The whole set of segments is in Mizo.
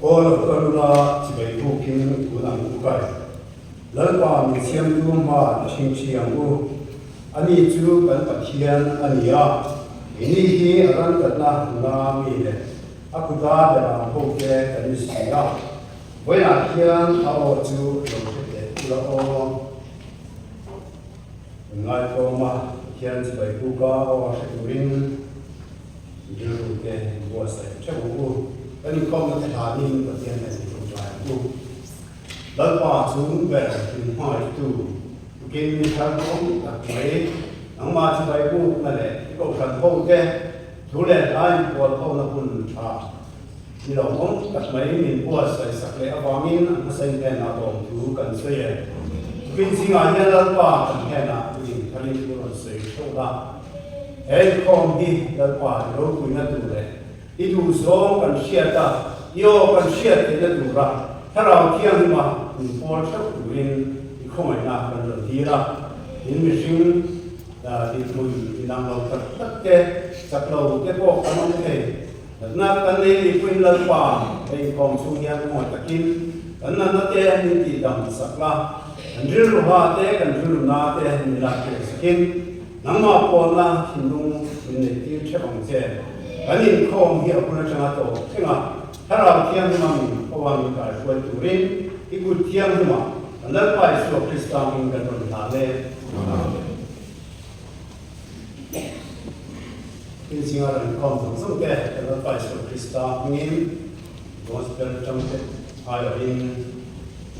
Aw lo kal ula chibai bukin kun ang u kai. Lalpa min siamtu hma i ṭhingṭhi ang u. Ani chu kan Pathian a ni a, keini hi a rangkatna nuna mi leh a kuta berang hote kan ni si a. Vawiinah hian a aw chu lo hre teh ula aw. Min ngaitlawm a, Pathian chibai buka aw a hre turin rilru te buatsaih theuh ang u. Kan inkhawmna te hlanin Pathian hian min ṭawngṭai ang u. Lalpa chung ber min hmangaihtu tukin mi thar awm tak mai, nangmah chibai bukna leh i kohhran hote thu leh hla inpual hona hun tha ni lo awm tak mai min buatsaih sak leh avangin a hmasain hnenah lawmthu kan sawi e. Tukin zingah hian Lalpa kan hnenah tukin tharin thu rawn sawi theuh la. He inkhawm hi Lalpa i ropuina tur leh I duhzawng kan hriat a, i aw kan hriat theihna tura Thlarau Thianghlima min pawl theuh turin i khawngaihna kan rawn dil a. Tin, mihring dinhmun inang lo tak tak te, chak lo te pawh kan awm thei. Natna kan nei nih pawhin Lalpa he inkhawm chhung hian khawngaih takin kan natna te min tihdam sak la, kan rilru ha te, kan rilru na te min lak tir sakin, Nangmah pawlna thinlung min neihtir theuh ang che. Kan inkhawm hi a hun atanga tawp thleng a, Thlarau Thianghlima min khaw a min kaihruai turin i kut thianghlima kan Lalpa Isua Krista hming kan rawn hlah le. Amen. Thil zinga rawn inkhawm zawng zawng te kan Lalpa Isua Krista hmingin Gospel tangte aiawhin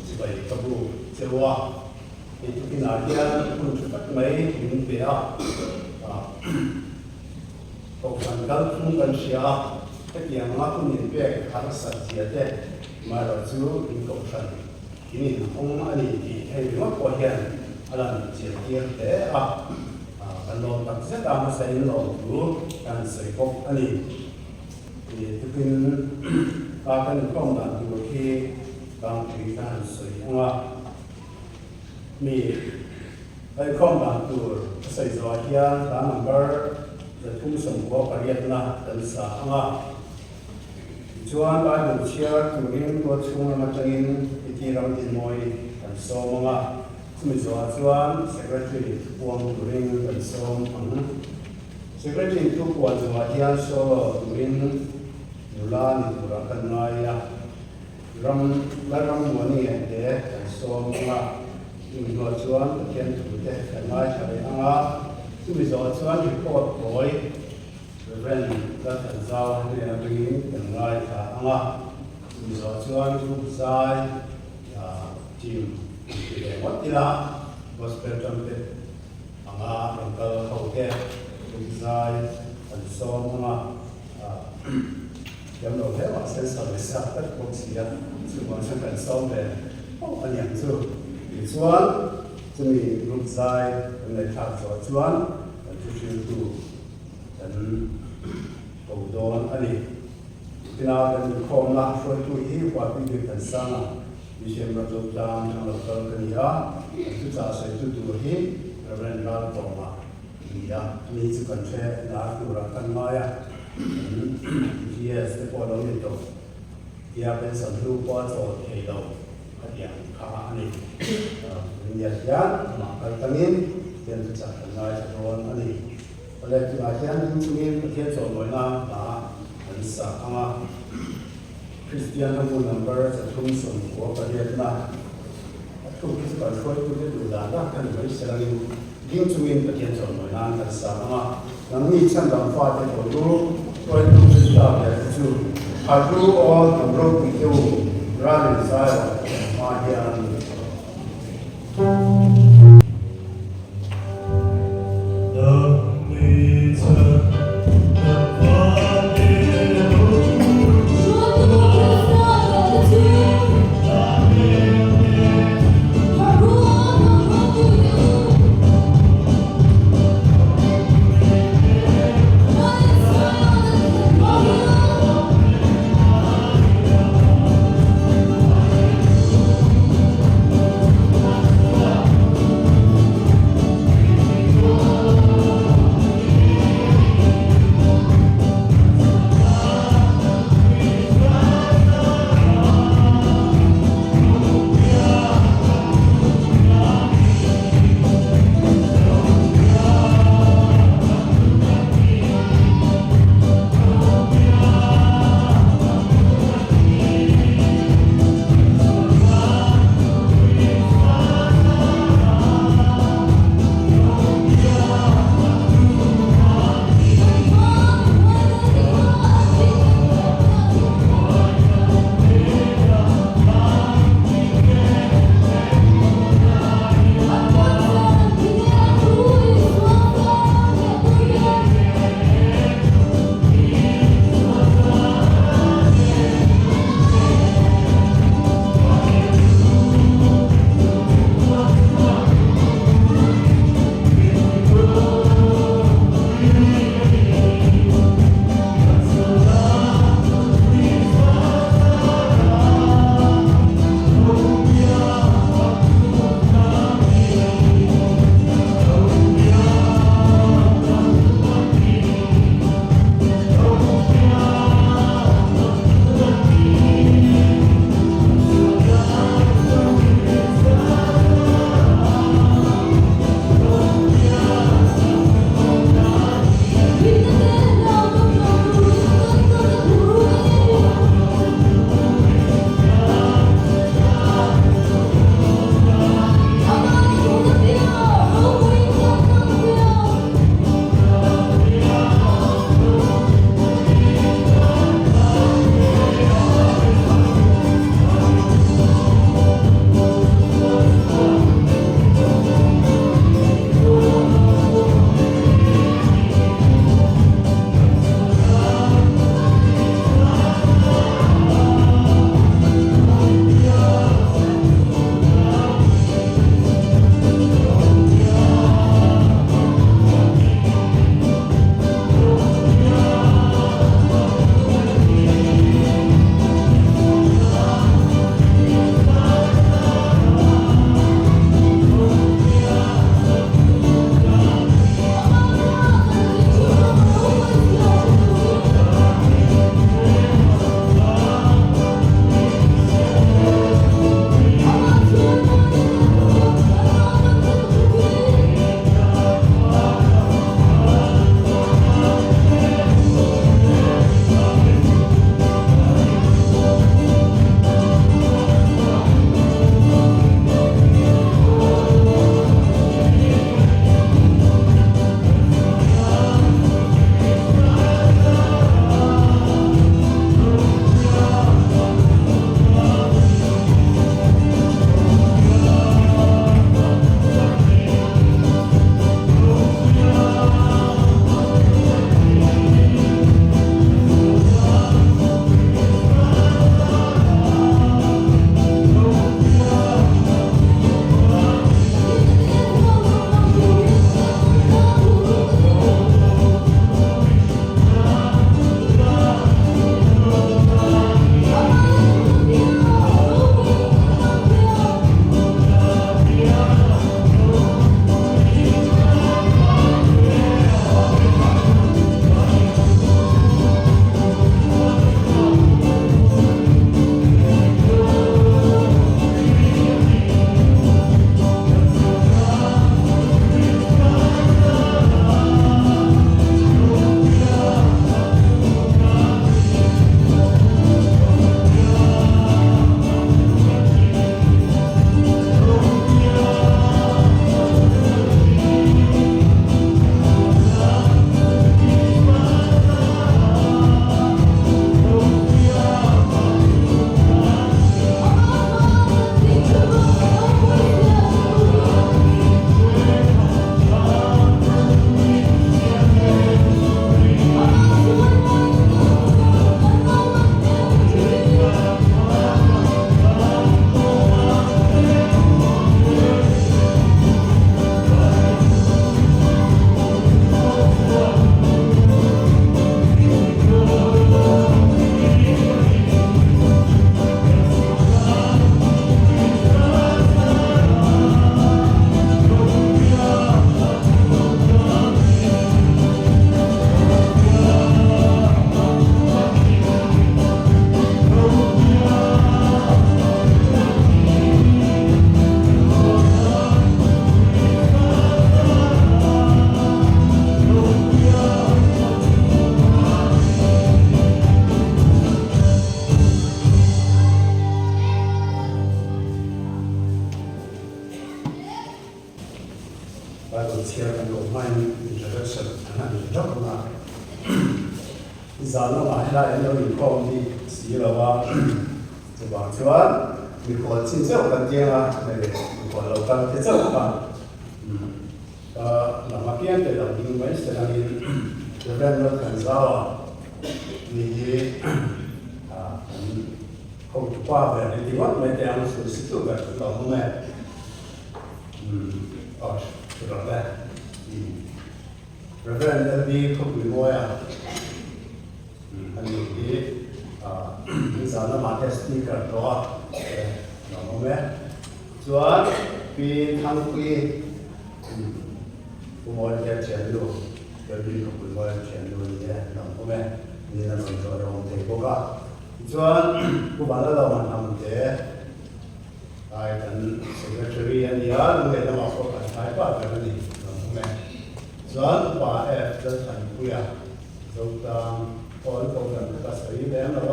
chibai ka bu che u a. Hei tukinah hian hun tha tak mai min pe a, kohhran kalphung kan hria a, hetiang anga hun inpek harsat zia te amaherawh chu in kohhran in inhawng a ni tih hei ringawt pawh hian a lan chian tir hle a, kan lawm tak zet a, hmasa in lawmthu kan sawi bawk a ni. Tukin ka kan inkhawm dan tur khi tlangpui ka han sawi ang a. Mi inkhawm dan tur a sawi zawhah hian hla number 398 kan sa ang a. Tichuan Bible chhiar turin tual chhung lam atangin Iti Ramdinmawi kan sawm ang a. Chumi zawhah chuan Secretary thupuang turin kan sawm ang. Secretary thupuan zawhah hian solo turin nula ni turah kan ngai a. Ram Lalrammuani nge te kan sawm ang a, chumi hnuah chuan Pathian thu te kan ngaithla leh ang a, chumi zawhah chuan report kawi Rev. Lalthanzau hnen atangin kan ngaithla ang a, chumi zawhah chuan group zai team an ti leh ngawt ila, Gospel trumpet anga rawn kal ho te group zai kan sawm ang a. Thiam lo hle mah se sawi sak vek bawk si a, chuvang chuan kan sawm ve fo a niang chu. Tichuan, chumi group zai kan ngaihthlak zawh chuan kan thu hriltu kan ko dawn a ni. Tina kan inkhawmna hruaitu hi Hualpui Biak kan sang a, Bishop Rajo Tlang atang lo kal ka ni a, kan thuchah sawitu tur hi Rev. Raltawma a ni a, ani chu kan hre lar turah kan ngai a. Kan GS te pawh lo ni tawh tia pension hlu pawh a chawl thei lo a tih ang kha a ni. India hian amah kal tangin Pathian thuchah kan ngaithla dawn a ni. Awle tunah hian ding chungin Pathian chawlmawina hla kan sa ang a. Kristian hmu number 398 a thuk hi chu kan hruaitute duh dan dan kha ni mai se langin ding chungin Pathian chawlmawih nan kan sa ang a. Nangni chhandam fate tawh lu hruaitu Krista ber te chu a hlu aw hnam ropui te u ralin zai rawh kan hma hian. chhiar kan lo hmain introduction an han nei hlauh ang a. Zan lamah helai an lo inkhawm bik si lo a, chuvang chuan mikhual chin chauh kan tiang a, hei mikhual lo kal te chauh kha ka lam apiang te lo ding mai se langin Reverend Lalthanzaua ni hi kan hotupa ber ni ti ngawt mai teh ang, sulsitu ber chu ka awm e. Aw hre rawh le. Rev. LB Khawpui Mawia a ni hi nizan lamah te speaker tawh a lo awm e. Chuan Pi Thangpuii Pu Mawite thiannu, LB Khawpui Mawia thiannu a ni e, lo awm e. Niin a rawn tlawh rawng thei bawk a. Tichuan Pu Vanlalawma Hnamte Ai kan secretary a nia, lunglei lamah pawh kan tlai pah ber a ni lo hmu e. Chuan Upa F Lalthanpuia Zotlang pawh an kohhran kha ka sawi lem lo a,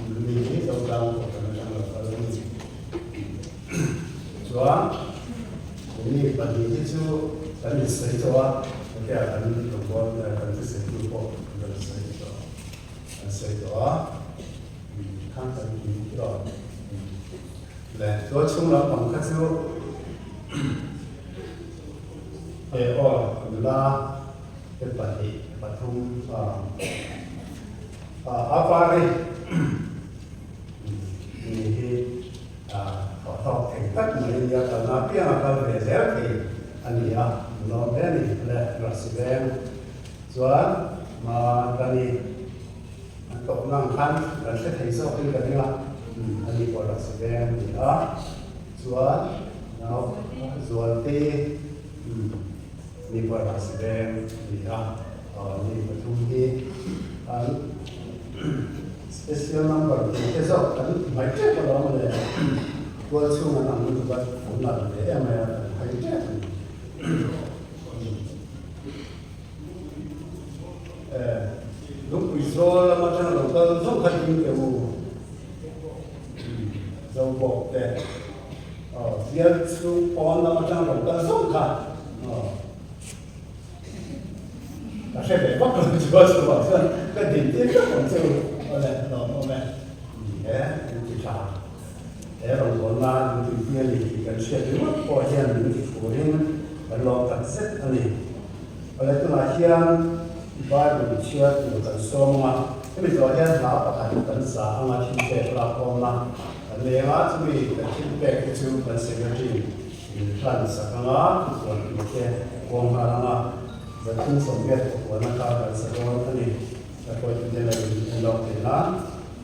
mi hi Zotlang kohhran atang lo kal a ni. Chuan mi pahnih hi chu kan insawi tawh a, hetia kan rawn kan thusawitu pawh kan rawn sawi tawh an sawi tawh a. Khan kan tih erawh leh tual chhung lampang kha chu he aw nula te pahnih pathum a a pari ni hi a thawk thei tak mai a nia kalna apiang a kal ve zel thei a ni a lawm hle a ni le Rasi veng chuan ma ka ni. An tawpna ang khan kan hre thei zawkin ka ring a, a ni pawh Rasi veng a ni a, chuan nau Zualte ni pawh Rasi veng a ni a, ni pathum hi an special number tih te zawk kan hmaih tep alawm le, tual chhung an ang lutuk a, an nalh ve em mai a, kan hai tep a ni. Lungpui zawl lama tang lo kal zawk kha ding teh u. Zo bawk te. Bial chhung pawn lama tang lo kal zawk kha. Ka hre ve vak lo chu a chhuah chuan ka din tir vek ang che u. Awle, lawm awm e. Ni e, an ti tha. He rawngbawlna lungpui bial i tih kan hriat ringawt pawh hian min ti furin kan lawm tak zet a ni. Awle tunah hian Bible chhiar tur kan sawm ang a, hemi zawh hian hla pakhat kan sa ang a thil pek lakawmna kan nei ang a, chumi kan thil pek te chu kan secretary min hlan sak ang a, thupuan tur te kuang nghal ang a, zathum sawmriat thupuan a kha kan sa dawn a ni. Ka pawhin te la in en lawk thei nan.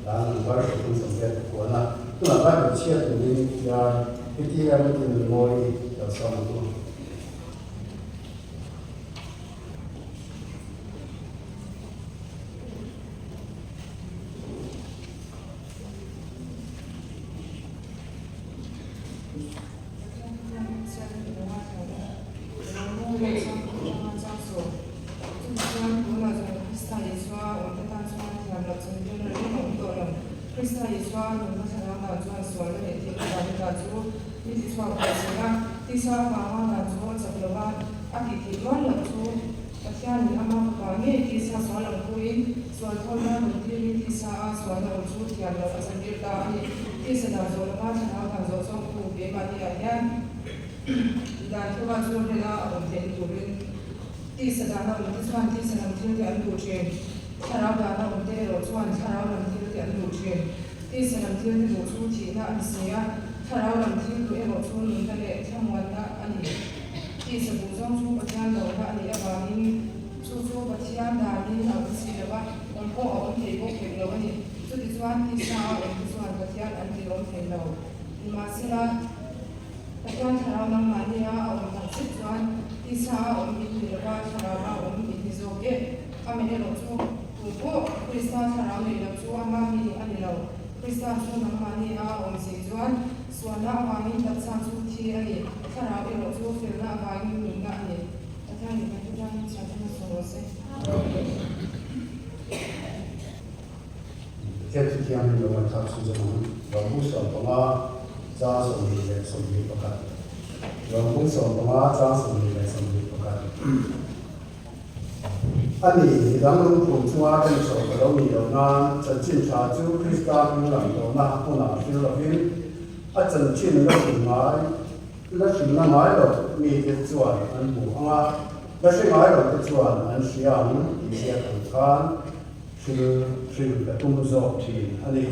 Hla number 3 puan a, tunah Bible chhiat turin hian heti ram tin mawi lo sawm ang u. Krista Isua nunna thlarau dan chuan sualna leh thihna dan ata chu mi tichhuak thei si a, tisa avanga dan chu a chak lo a, a tih theih rual loh chu Pathianin ama fapa ngei tisa sual ang puiin sual thawlna nun tirin tisa a sualna awm chu thiam loh a chantir ta a ni. Tisa dan zawh lova thlarau dan zawh zawk tu keimahni ah hian dan thura chu hrela a awm theihna turin tisa dana awm te chuan tisa lam thil te an duh thin. Thlarau dana awm te erawh chuan thlarau lam thil te an duh thin. Tisa lam thil te duh chu thihna a ni si a, thlarau lam thil duh erawh chu nunna leh thlamuanna a ni. Tisa duh zawng chu Pathian lohna a nih avangin chu chu Pathian danin a awm si lo va, awm pawh a awm thei bawk hek lo a ni. Chutichuan tisa a awm te chuan Pathian an ti lawm thei lo. Nimahsela, Pathian thlarau nangmahnia a awm tak zet chuan tisa a awm in ni lo va, thlarau a awm in ni zawk e. Amaherawh chu, tu pawh Krista thlarau nei lo chu ama mi a ni lo. Krista chu nangmahnia a awm si chuan sualna avangin taksa chu thi a ni, thlarau erawh chu felna avangin nunna a ni. Pathianin kan thutlangin chhiat a hmasa rawh se. Pathian thu thianghlim lo ngaihthlak chhun zawng ang. Bambu 15 cha 21. Rom bung 15 chang 21. A ni, midang lungphum chunga kan sawm ka lo nih loh nan chanchin tha chu Krista hming lang tawhna hmunah hril lovin a chanchin la hrim ngai la hrimna ngai lo mite chuan an hmu ang a, la hre ngai lo te chuan an hria ang tih hriat ang khan hril hrim ka tum zawk thin a ni.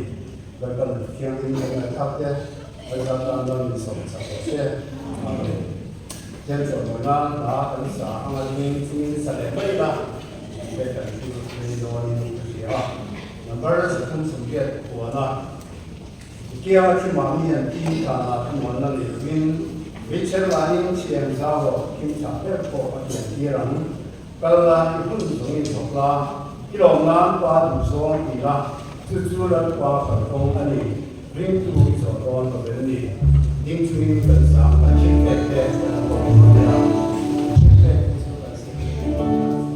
Lalpan Thianghlim kan ngaihthlak te Lalpa tan ram min sawm chak rawh se. Amen. Pathian chawimawi nan hla kan sa anga ding chungin sa leh mai ila tih te kan thil rei dawnin ka hria a. Number 380 khuana i kianga thi mahni an ti tana thlamuanna nei lovin Richard lahin thiam zau rawh thim chah ber pawh a thiam tir ang. Kal la i hun zawngin thawk la, i lawm nan pa duh zawng ti la, chu chu Lalpa kalkawng a ni, ringtu i zawh dawn lo em ni? Ding chungin kan sang kan thil pek te kan la kawng ang a, thil pek te chu kan secretary pakhat a.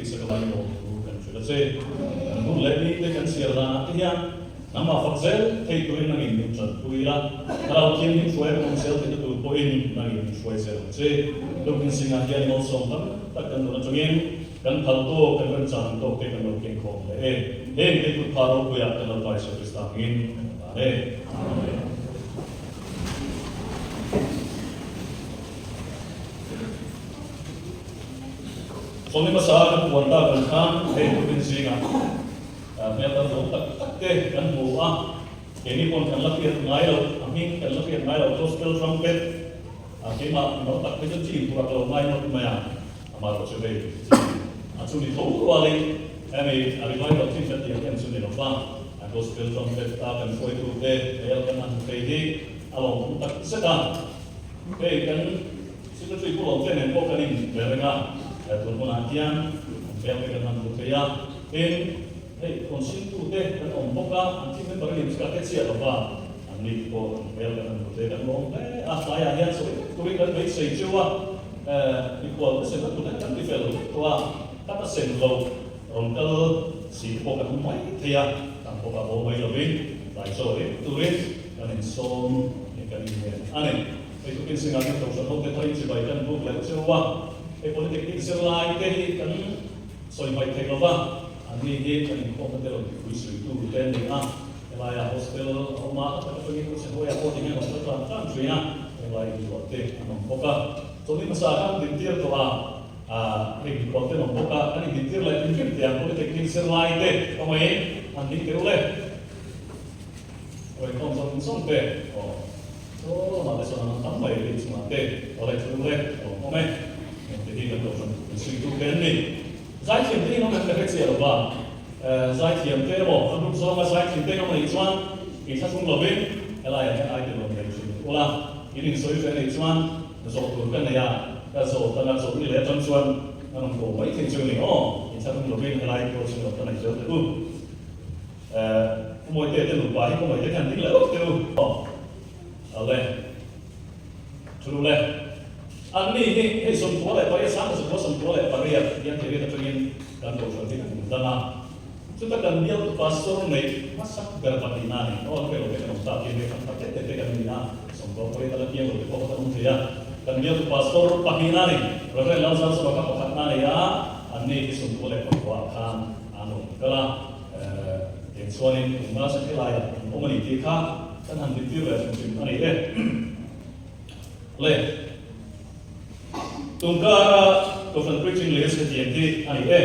tihsak avangin lawmthu kan hrilh a che. Kan hun leh ni te kan chhiar danah te hian nangmah fak zel thei turin nangin min tanpui la, Thlarau Thianghlim hruai kan awm zel theihna tur pawhin nangin min hruai zel ang che. Tukin singah hian malsawm tam tak kan nun atangin kan phal tawk, kan remchang tawk te kan lo keng khawm hle e. Heng te kut phah ropuiah kan lo pai Isua Krista hmingin kan tan e. Amen. Sawmi hmasa kan puan tak ang khan hei tukin zingah hmel dang zawng tak tak te kan hmu a, keini pawn kan la hriat ngai lo, a hming kan la hriat ngai lo Gospel Trumpet a keimah no tak te chu chi tur a ka lo ngai ngawt mai a, amah erawh chu hei chi a chu ni tho rualin hemi a revival thin ka tih ang em chu ni lo va, a Gospel Trumpet a kan hruaitute hmel kan han hmu thei hi a lawmawm tak zet a. Hei kan Secretary Pu Lawmte nen pawh kan in ve reng a, tun hunah hian an hmel te kan han hmu thei a, tin hei consin tute kan awm bawk a, an team member a ni chika te chiah lo va, an ni te pawh an hmel kan han hmu thei kan lawm hle a, tlaiah hian sawi vek turin kan beisei cheu a, mikhual te sen a tun kan ti fel tawh a, ka ta sen lo rawn kal si te pawh kan awm mai thei a, kan pawh a bo mai lovin tlai chaw reng turin kan insawm kan inmen a ni. Hei tukin singah hian Kohhran hote tharin chibai kan buk leh cheu a, hei Polytechnic zirlai te hi kan sawi hmaih thei lova, an ni hi kan inkhawmna te rawn tipui suitu te an ni a, helaia hostel a awm a, a tak atangin Kawchhe hnuaiah pawh tinge rawn kal tlan tlan thin a, helai inluah te an awm bawk a. Chawlhni hmasa khan dintir tawh a, hei mikhual te an awm bawk a, kan indintir leh hrim hrim teh ang Polytechnic zirlai te kawngaiin an ding teh u le. Rawi khawm zawng zawng te aw chaw lamah te chuan an tam mai rin chungah te aw le thu le a lo awm e. Heng te hi kan kohhran insuitu te an ni. Zaithiam te hi an awm em ka hre chiah lo va, zaithiam te emaw a group zawnga zaithiam te an awm anih chuan inthlahrung lovin helaiah hian ai te rawn nei thin ula, in insawi ve anih chuan zawh tur ka nei a, ka zawh tana chawlhni leh atang chuan an awm ko mai thei chu a ni aw, inthlahrung lovin helai pawh chu rawn ka nei zel teh u. Pu Mawite te nupa hi Pu Mawite hian ding leh lawk teh u. Aw le. Thu le. An ni hi hei 98 sang 9 98 hian thei rit atangin kan kohhran hi kan hmu dang a. Chuta kan bialtu pastor neih hmasak ber pahnihna a ni. Aw le lo te kan awm tak hi hei kan tha tete te kan ni a. 98 a la piang lo te pawh kha kan awm thei a. Kan bialtu pastor pahnihna a ni. Reverend Lalzarzoa kha pakhatna a nei a. An ni hi 99 khan an rawn kal a. Eng chuanin tunga chu helaiah an awm a ni tih kha kan han dintir leh hrim hrim a ni e. Le, tun kara Kohhran Preaching List hetiang hi a ni e.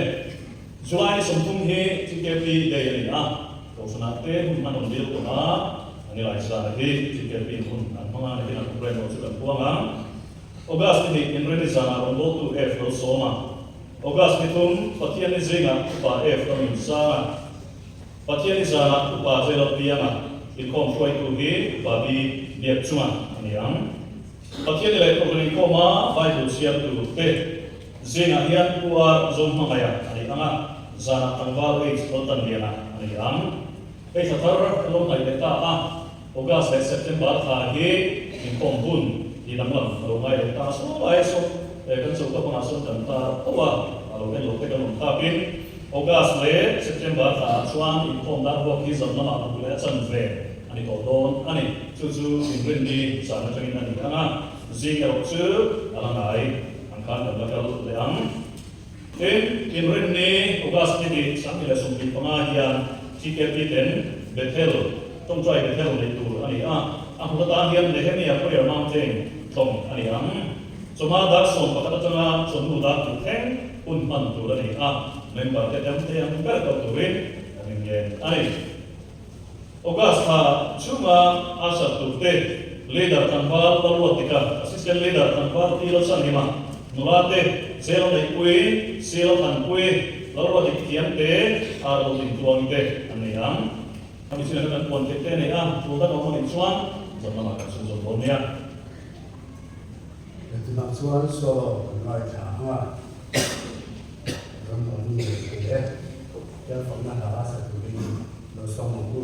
July ni 30 hi TKP Day a ni a, Kohhranah te hun an rawn dil tawh a, a ni lai zana hi TKP in hun an hmang a, nakinah programme erawh chu kan puang ang. August ni hnih Inrinni zanah rawngbawltu F lo sawm a. August ni thum, Pathianni zingah Upa F lo nun sang a, Pathianni zanah Upa J lo piang a, inkhawm hruaitu hi Upa B Biak chunga a ni ang. Pathianni leh Kohhran inkhawma Bible chhiartu te zingah hian Pu R Zohmangaia a ni ang a, zanah Tlangval H Laltanliana a ni ang. Hei thla thar kan lo hnaih leh ta a, August leh September thla hi inkhawm hun tih danglam a lo ngai leh ta saw lai saw kan choka hmangah sawn kan tar tho a, a lo en lo te kan awm thakin August leh September thla ah chuan inkhawm dar ruak hi zan lamah ruk leh a chanve a ni tawh dawn a ni. Chu chu inrinni zan atangin a ni ang a, zing erawh chu a la ngai ang khan kan la kal leh ang. Tin, inrinni August ni hnih 2025 hian TKP ten Bethel, Tawngtai Bethel neih tur a ni a, a hmun atan hian Nehemia Prayer Mountain tlawng a ni ang. Chawhma dar 11 atanga chawhnu dar kut thleng hun hman tur a ni a, member te dam thei ang ber kal turin kan inngen a ni. August thla chhunga usher tur te, leader tlangval Lalruatika, assistant leader tlangval Pi Lalsanhima, nula te, Zela Neihpui, Sela Thanpui, Lalruatik Thiam te, Ar Lodintluangi te an nei ang. A mi chinah kan puan theih te a nei a, tul dang a awm a nih chuan zan lamah kan chhunzawm dawn nia. Tunah chuan solo kan ngaithla ang a, ram awm ngei te hian fakna hla sa turin lo sawm ang u.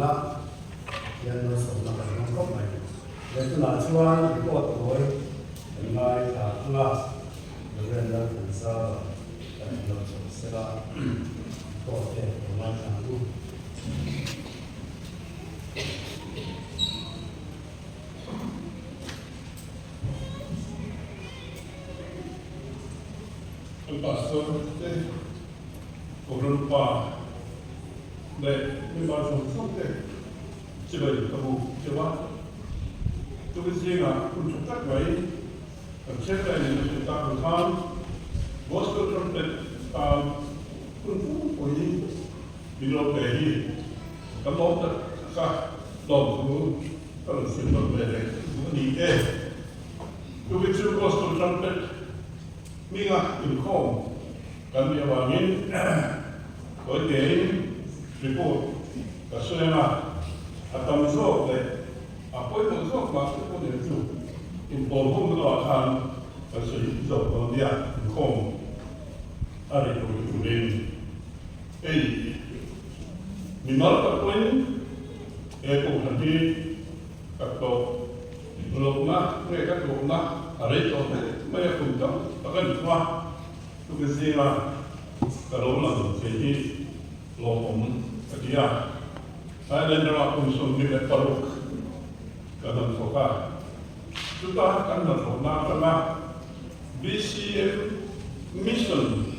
thin a, Pathian malsawmna kan hmang khawp mai. Leh tunah chuan report tawi kan ngaithla ang a, Reverend Lalthanzara kan lo chawp sela report te kan ngaithla ang u. Kan pastor te, Kohhran upa leh member zawng zawng te chibai ka bu cheu a. Chumi zingah hun tha tak mai kan chairman in a hrilh tak ang khan Gospel Trumpet tan hun pumpuii min lo pe hi kan lawm tak tak a, lawmthu ka rawn sawi nawn ve leh duh a ni e. Chumi chu Gospel Trumpet hminga inkhawm kan nih avangin Tawitein report ka sawi ang a, a tam zawk leh a pawimawh zawk mah te pawh nen chu inpawl ho na lamah khan kan sawi zawk dawn nia, inkhawm a rih lo turin. Hei mimal tak pawhin he kohhran hi ka tlawh lohna nge ka tlawhna a rei tawh hle mai a, kum tam tak a ni thung a, chumi zinga ka lo lang thei hi lawmawm ka ti a. Thailand ramah kum 26 ka hnawn thawk a, chuta kan hnathawhna atanga BCM Mission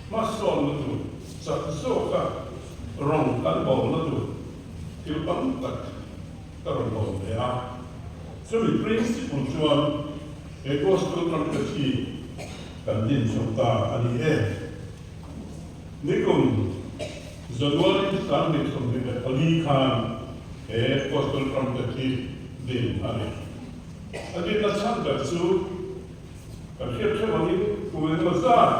hmasawnna tur chak zawka rawng kan bawlna tur thil tam tak ka rawn dawn ve a. Chumi principle chuan he Gospel Trumpet hi kan din chho ta a ni e. Nikum January 2024 khan he Gospel Trumpet hi din a ni. A dinna chhan ber chu kan hriat hreuh angin kum engemaw zat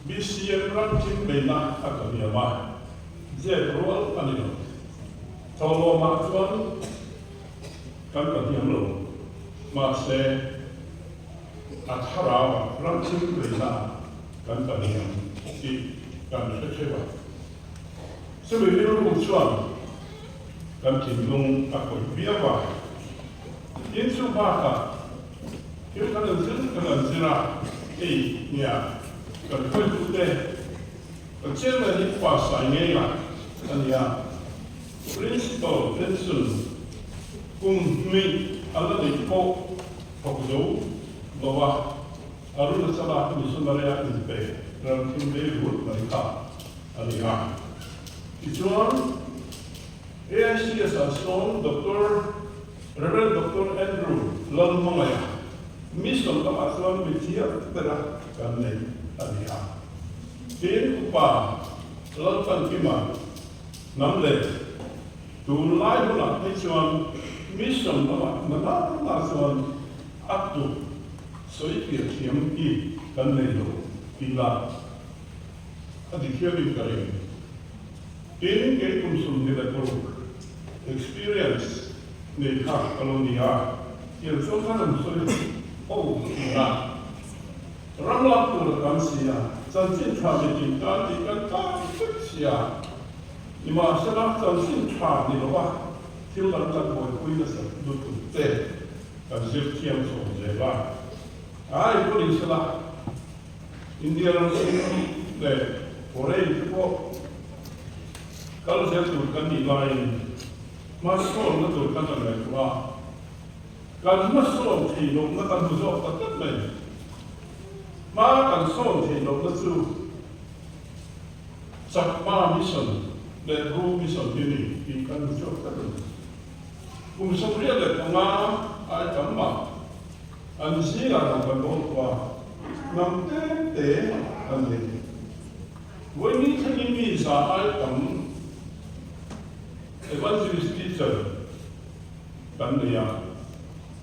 BCM ram thim beihna a tla hniam a, zep rual a ni lo. Thawhlawmah chuan kan tla hniam lo, mahse a thlarau ram thim beihna kan tla hniam tih kan hre theuh a. Chumi rilru chuan kan thinlung a khawih viau a. Tin chu bakah thil kan an zir kan an zir a, hei nia kan hruaitute kan chairman hi pa sai ngei a a nia. Principal Benson kum hmih a la neih pawh thawk zo lo a, Arunachala missionary a inpe ram thim vei rut mai kha a ni a. Tichuan, AICS ah sawn Doctor Rev. Doctor Andrew Lalhmangaia mission lamah chuan mi thiam bera kan nei a ni a. Tin, Upa Lalpankima hnam leh tunlai hunah phei chuan mission lamah hna nana chuan a tuk sawi piah thiam hi kan nei lo tih lah a dik hialin ka ring. Tin, kei kum 26 experience nei kha ka lo ni a, tiang chuan khan an sawi ho thin a. Ram lak tur a tam si a, chanchin tha mi tin tan tih kan tan vek si a. Nimahsela, chanchin tha ni lova thil dang kan buaipui nasa lutuk te kan zir thiam chhawm zel a. Ai pawhin sela, India ram chhung leh foreign te pawh kal zel tur kan nih laiin hmasawnna tur kan rawn ngaihtuah a, kan hmasawn thei lohna kan hmu zawk tak tak mai. Hma kan sawn thei lohna chu Chakma Mission leh Bru Mission hi ni tih kan hmu zawk tak a ni. Kum 85 ai tam mah an zingah lo kan rawn tuah a, hnam tlem te an nei. Vawiin thlengin mi za ai tam Evangelist teacher kan nei a,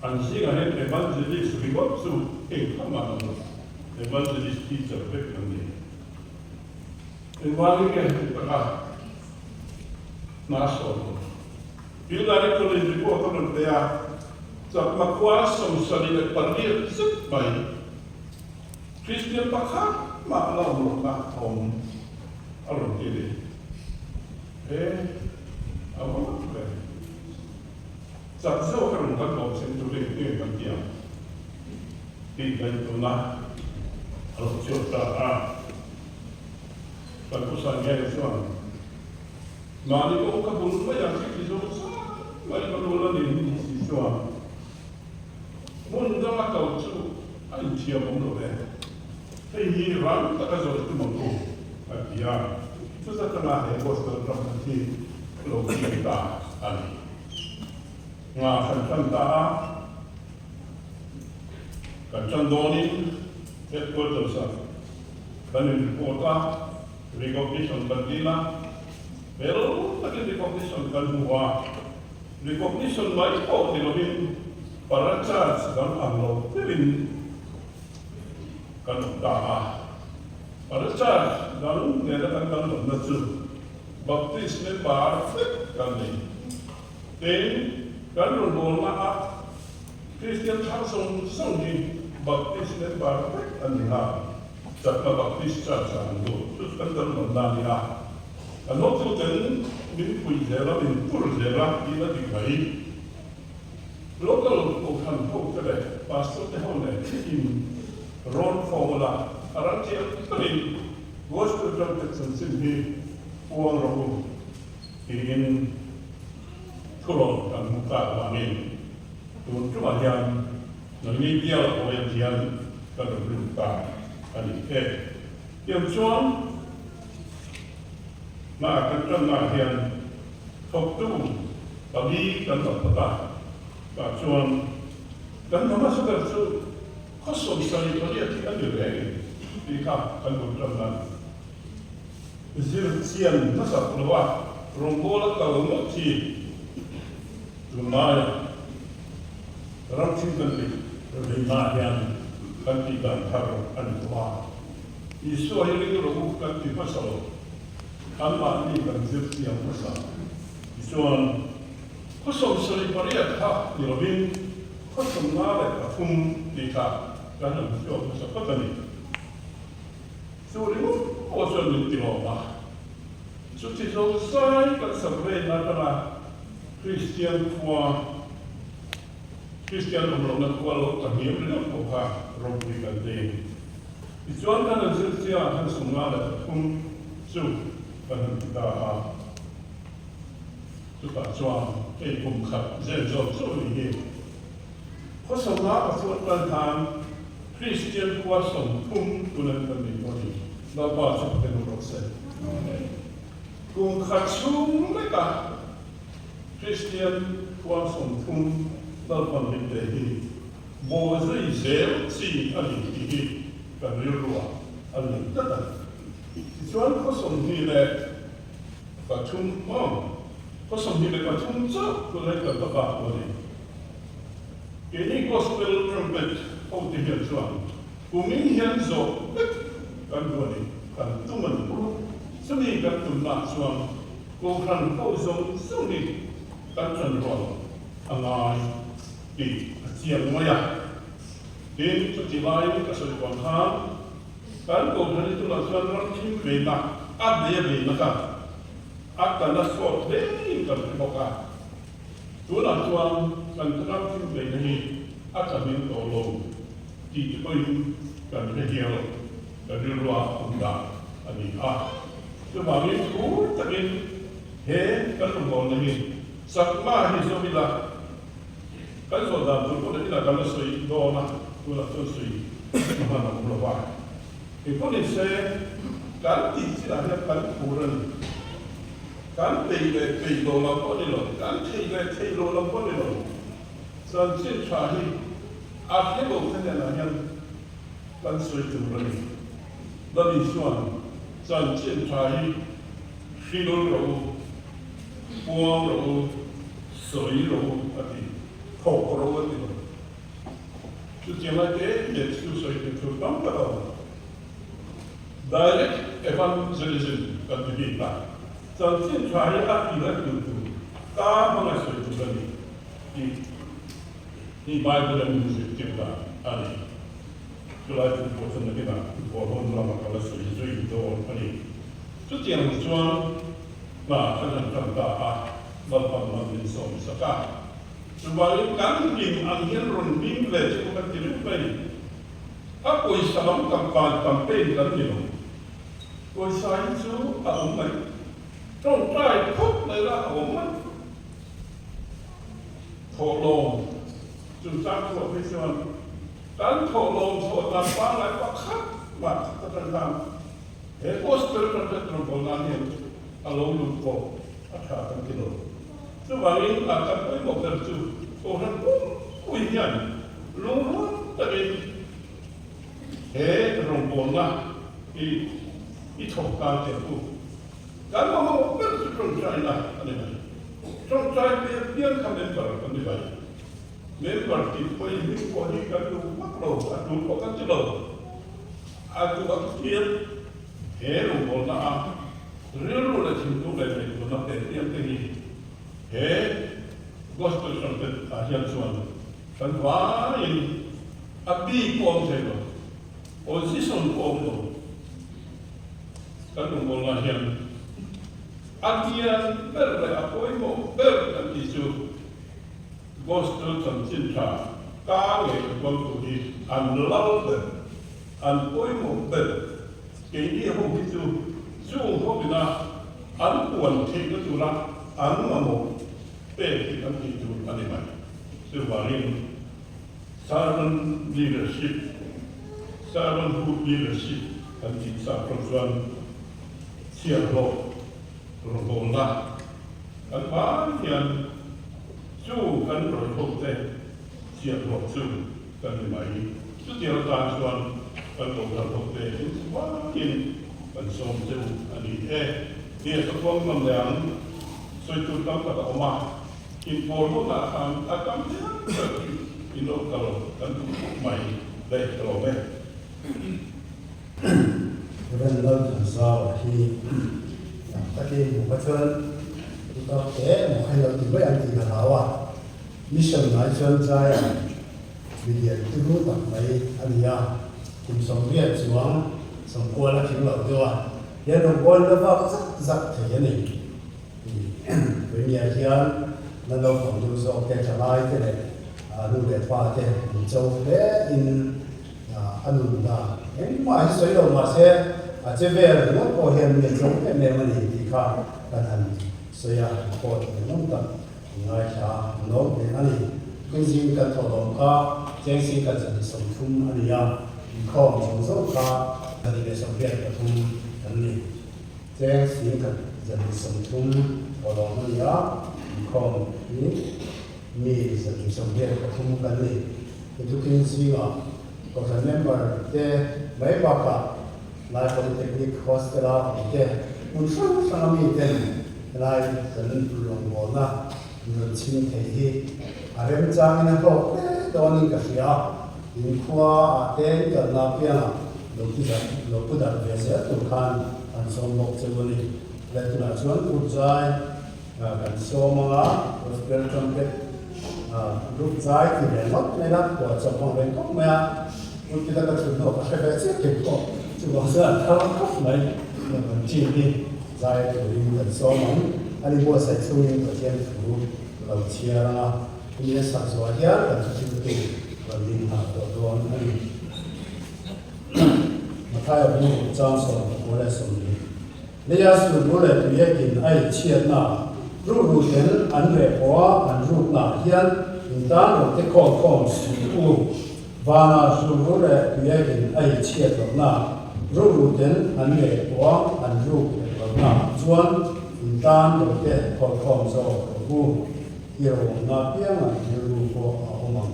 an zingah hian Evangelist ringawt chu engkhat mah an lo, Evangelist teacher vek an nei. Engvangin nge heti taka hna sawn tur? Bill Director-in report a rawn pe a, Chakma khua 78 zet mai Kristian pakhat mah la awm lohna a awm a rawn ti a ni. He a. Chak zawk a rawn kal tawh chin chu ring tir kan ti ang tih ngaihtuahna a lo chhuak ta a. Kan pu Sanghel chuan mahni kawng ka bul mai ang khi ti zawng zat mai ka rul a ni hi si chuan hmun danga kal chu a inthiam awm lo e, hei hi rang taka zawih tum ang u a ti a, chuta tanga he gospel ram hi lo tih ta a ni. Nga kan tan ta a, kan tan dawnin headquarters ah kan in report a, recognition kan dil a, fel takin recognition kan hmu a, recognition mai pawh ni lovin para charge dang ang lo deuhin kan awm ta a, para charge dang nena kan danglamna chu Baptist member vek kan ni. Tin, kan rawngbawlna ah Kristian thar zawng zawng hi Baptist member vek an ni a, Chakma Baptist Church ah an lut. Chu chu kan danglamna a ni a. Kan hotuten min pui zel a, min pur zel a tih a dik mai. Local kohhran ho te leh pastor te ho nen in rawn khawm ula, a ram thiam takin Gospel Trumpet chanchin hi puang rawh u tiin thurawn kan hmu tak vangin tun tumah hian nangni bial hawiah hian ka rawn lut ta a ni e. Tiang chuan hna kan tannaah hian thawktu pali kan la phawt a, tah chuan kan hna hmasa ber chu khaw 78 hi a ni reng tih kha kan rawn tan a ni. Zir chian hmasak lo a, rawngbawla kal ngawt hi tunlaia ram thim kan tih rihnaah hian kan tih dan thar a ni tawh a. Isua hi ring rawh u kan ti hmasa lo, anmahni kan zir chiang hmasa. Tichuan, khaw 78 kha ni lovin khaw 53 tih kha kan han hriat hmasa phawt a ni. Chu ringawt pawh chuan min ti lawm a, chuti zo zai kan sak reng atanga Kristian khua, Kristian awm lohna khua lo ta hniam ringawt pawh kha ropui kan ti. Tichuan kan han zir chiang han 53 chu kan han ti ta a, chutah chuan hei kum khat zel zawk chu a nih hi. Khaw 53 kal khan Kristian khua 30 tunan kan nei tawh a ni. Lalpa chu ka nu rawh se. Kum khat chhung leka Kristian khua 30 Lalpan min pe hi bawh zui zel chi a ni tih hi kan rilruah a ni tlat a ni. Tichuan khaw 23, aw, khaw 23 chauh tunah kan la bak tawh a ni. Keini Gospel Trumpet hote hian chuan kumin hian zawh vek kan duh a ni, kan tum a ni. Chumi kan tumnaah chuan Kohhran ho zawng zawng hi kan ṭanrual a ngai tih a chiang mai a. Tin, chuti laiin ka sawi vang khan kan Kohhran hi tunah chuan ram thim veina a bei a beina kha a tana sawt hlein kan hre bawk a. Tunah chuan kan ram thil beihna hi a tla hming tawh lo tih te pawhin kan hre hial, kan rilrua awm dah a ni a. Chuvangin phur takin he kan rawngbawlna hi chakma hi zawm ila, kan zawh dan tur pawh ila kan la sawi dawn a, tunah chuan sawi hman a awm lo va. Engpawh ni se kan tih chinah hian kan phur a ni. Kan peih leh peih lo lam pawh a ni lo, kan theih leh theih lo lam pawh a ni lo. Chanchin tha hi a hre lo te hnenah hian kan sawi tur a ni. Lal Isua'n chanchin tha hi hril rawh u, puang rawh u, sawi rawh u a ti, thawk rawh u a ti lo. Chutiang lai te leh chu sawi tur tur tam tak a awm. Direct evangelism kan ti bik a, chanchin tha hi a tir a tir tur ka hmanga sawi tur a ni tih hi Bible a min zirtir dan a ni. Chulai thu pawh chu nakinah bawlhhlawm lama ka la sawi zui dawn a ni. Chutiang chuan hna kan han tan ta a, Lalpan lam min sawm sak a. Chuvangin kan hlim ang hian rawn hlim ve che u kan ti reng mai. A pawisa lam campaign campaign kan ni lo. Pawisa hi chu a awm mai. Tawngtai phawt mai la a awm mai. Thawhlawm chungchang chhuah phei chuan kan thawhlawm chhuah dan pangngai pakhat mah khat atang khan he gospel trumpet rawngbawlna nan hian a lo lut pawh a tha kan ti lo. Chuvangin a kan pawimawh ber chu Kohhran pumpui hian lungrual takin he rawngbawlna hi i thawk tan teh ang u. Kan mamawh ber chu tawngtaina a ni mai. Tawngtai pian pian kha member kan ni mai. Member tih pawhin hming pawh hi kan duh vak lo, a tul pawh kan ti lo. A duh a thiam he rawngbawlna a rilru leh thinlung leh ngaihtuahna pe pian te hi he Gospel Trumpet ah hian chuan kan vaiin a bik pawh awm thei lo, position pawh awm lo. Kan rawngbawlna hian a lian ber leh a pawimawh ber kan tih chu Gospel chanchin tha ka ngei huamtu hi an lal ber, an pawimawh ber. Keini ho hi chu chung hovina an puan theihna tura an mamawh pek hi kan tih tur a ni mai. Chuvangin Servant leadership, servanthood leadership kan tih chak pawh chuan chhiahhlawh rawngbawlna kan hmai hian chu kan rawihhote chhiahhlawh chu kan ni mai. Chutiang atan chuan kan kohhranhote inchhuakin kan sawm cheu a ni e. Nia ka kuang ngam leh ang, sawi tur tam tak a awm a. Inpawl hunah khan a tam hial ber in lo kal kan duh khawp mai daih ka lawm e. Rev. Lalthanzau hi lam takin hmu kha chuan putar te maw kha lo ti mai ang tih ka hlau a, mission ngai chuan Jaya milian turu tak mai a ni a, kum 80 chuang sawmkual a tling loh deuh a, hian rawngbawlna vak zak zak thei a ni. Premier hian la naupang deuh zawk te, thalai te leh nu leh pa te min cho hle in a nun dan engmah hi sawi lo mahse a che vel ringawt pawh hian mi a cho em em a ni tih kha kan han sawi a, report engemaw tak an ngaithla nawm hle a ni. Tuizing kan thawhlawm kha Chengsi kan 130 a ni a, inkhawm zawng zawng kha 183 kan ni. Cheng 10,000 130 thawhlawm a ni a, inkhawm hi mi 183 kan ni. Tukin zingah Kohhran member te mai bakah Lai Polytechnic Hostel-a awm te hmun hrang hranga mi ten helai kan rawngbawlna rawn chhim thei hi a remchangin a hlawk hle dawnin ka hria a, inkhua ah te inkalna apiangah lo ti darh lo pu darh ve zel tur khan an sawm bawk cheu a ni. Leh tunah chuan group zai kan sawm ang a, Gospel Trumpet group zai ti ve ngawt mai la, phuah chawp ang reng khawp mai a, group ti taka chhun hnawh ka hre ve chiah thei pawh chuvang chuan an thar khawp mai kan team hi zai turin kan sawm ang. Ani buatsaih chhungin Pathian thu lo chhiar ang a, hemi a sak zuah hian kan thuchhiltu rawn ding nghal tawh dawn a ni. Mathaia bu chang 28. Leia sulbu leh tuiekin a inchhiatna ruhru ten an reh pawha an ruknaah hian in tan lo te khawl khawm suh u. Vana sulbu leh tuiekin a inchhiat lohna ruhru ten an reh pawha an ruk leh lohnaah chuan in tan lo te khawl khawm zawk rawh u. I rawmna piangah rilru pawh a awm ang.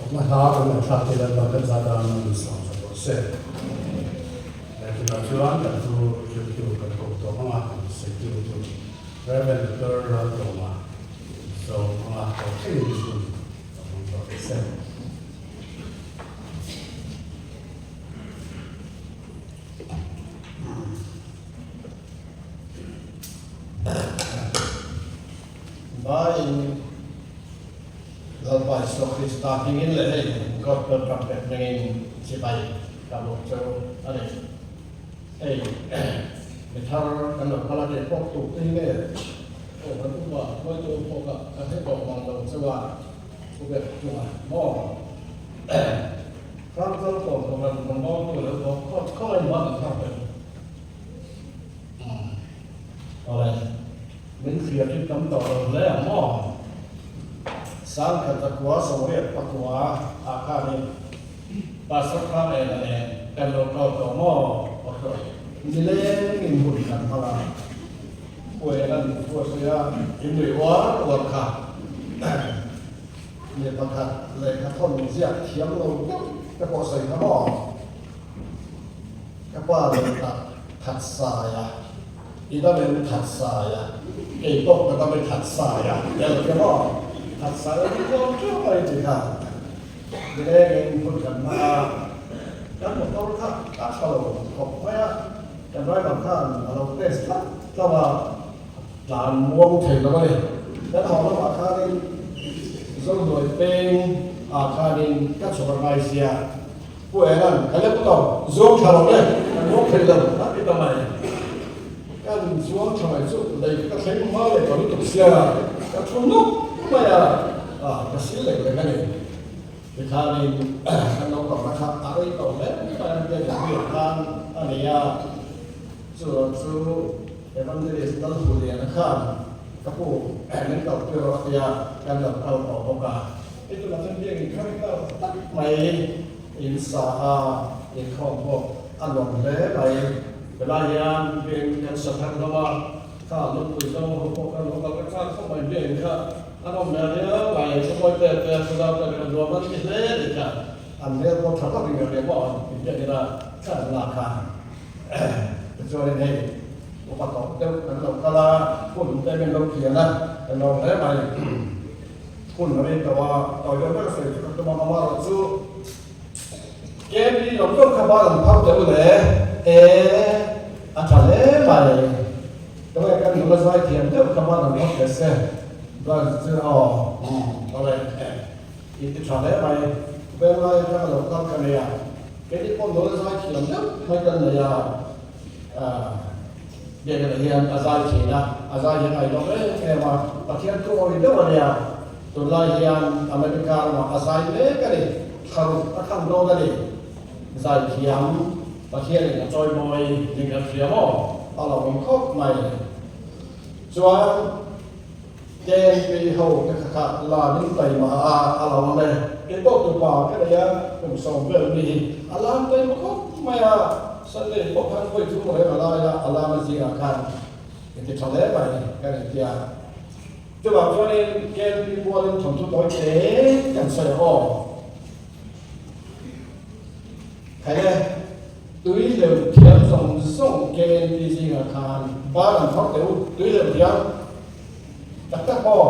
Awmna hla kan ngaihthlak te Lalpa kan za tan a min sawm sak rawh se. Lehkhadah chuan kan thu hrilhtu kan kawp tawh ang a, kan sawitu chu Rev. Doctor Raltawma sawm ang a, tawh thlengin hun a hmang tawh teh se. Vaiin Lalpa Isua Krista hmingin leh hei Gospel Trumpet hmingin chibai ka bawk cheu a ni. Hei mi thar kan lo kal a tih pawk tuk te hi nge aw kan upa hruaitu pawh kha ka hre tawh mang lo cheu a, u ber chunga maw Hrangchal kawm kawm rawngbawltu lo bawk khawt khaw in ban an thar tel. Awle, min hria hi tam tawh lo hle ang maw? Sangkhat zakua sawmriat pakua ah khanin Pastor kha eng a nen kan lo kal tawh maw? Nileng in hun kan hmang a, Puai an thu a sawi a, in nuih uar uar kha mi pakhat lehkha thawn ziak thiam lo deuh te pawh sawi kha maw? Ka pa leh tak that sai a, i dam em that sai a, kei pawh ka dam e that sai a, tia lo hria maw? That sai a ni tlawm ṭeuh mai ti kha nilengin hun kan hmang a, kan motor kha a ṭha lo khawp mai a, kan driver khan a lo test tlat tlat a, tlan muang thei lo a ni. Kan haw lamah khanin Zohnuai peng ah khanin ka chhawk a ngai sia. Pu Elan, Ka lem lo, zuang tha lo le, kan zuang thei lo, a ti ta mai. Kan zuang tha mai chu lei ka thleng hma leh ka lutuk sia, ka thu nawk mai a, ah ka sil lek lek a ni. Tikhanin kan lo kalna kha a rei tawh hle mai a, biak in buiah khan a nei a, chu rawh chu Evangelist Lalhuliana khan ka pu min kalpui rawh a tia, kan lo kal tawh bawk a. I tunah chuan biak in thar kal tak mai in sa a, inkhawm pawh a nuam hle mai. Helai hian biak in kan sa thar hlawm a, kha lungpui zawng ho pawh kha lo kal ka chak khawp mai biak in kha a nawm hmel riau mai, khawpawi te te thudau te kha nuam an ti hle a ni kha, an hmel pawh tha tak in ka hria maw in biak in a thla an lak kha. Tichuanin hei upa tawh deuh kan lo kal a, hun te min lo kian a, ka nuam hle mai. Hun a rei tawh a, tawi deuh ber sawi chu ka tum a, amaherawh chu KMP lawm zawk kha bal an phar teh u le, e a tha hle mai, tunge kan nula zai thiam deuh kha bal an phar teh se, bal chu aw awle in ti tha hle mai, Venglai atanga lo kal ka nei a, keini pawh nula zai thiam deuh mai kan nei a, Biakina hian a zai thin a, a zai hi a ngaihnawm em em a, Pathian thu awih deuh a nia, tunlai hian America ramah a zai mek a ni, thlaruk a thlang dawn a ni, zai thiam Pathianin a chawimawi ning kan hria maw? A lo awm khawp mai. Chuan KNP ho te kha kha la min taima a, a lo awm e, kei pawh tupa ka nei a, kum sawm vel mi hi a lam taima khawp mai a, Sunday pawh khan vawi thum reng a lai a, a lama zingah khan i ti tha hle mai ka ni tia. Chuvang chuanin KLP pualin thawnthu tawi te kan sawi a aw. Khai le, tui leu thiam zawng zawng KLP zingah khan bar an phawrh teh u, tui leu thiam tak tak aw.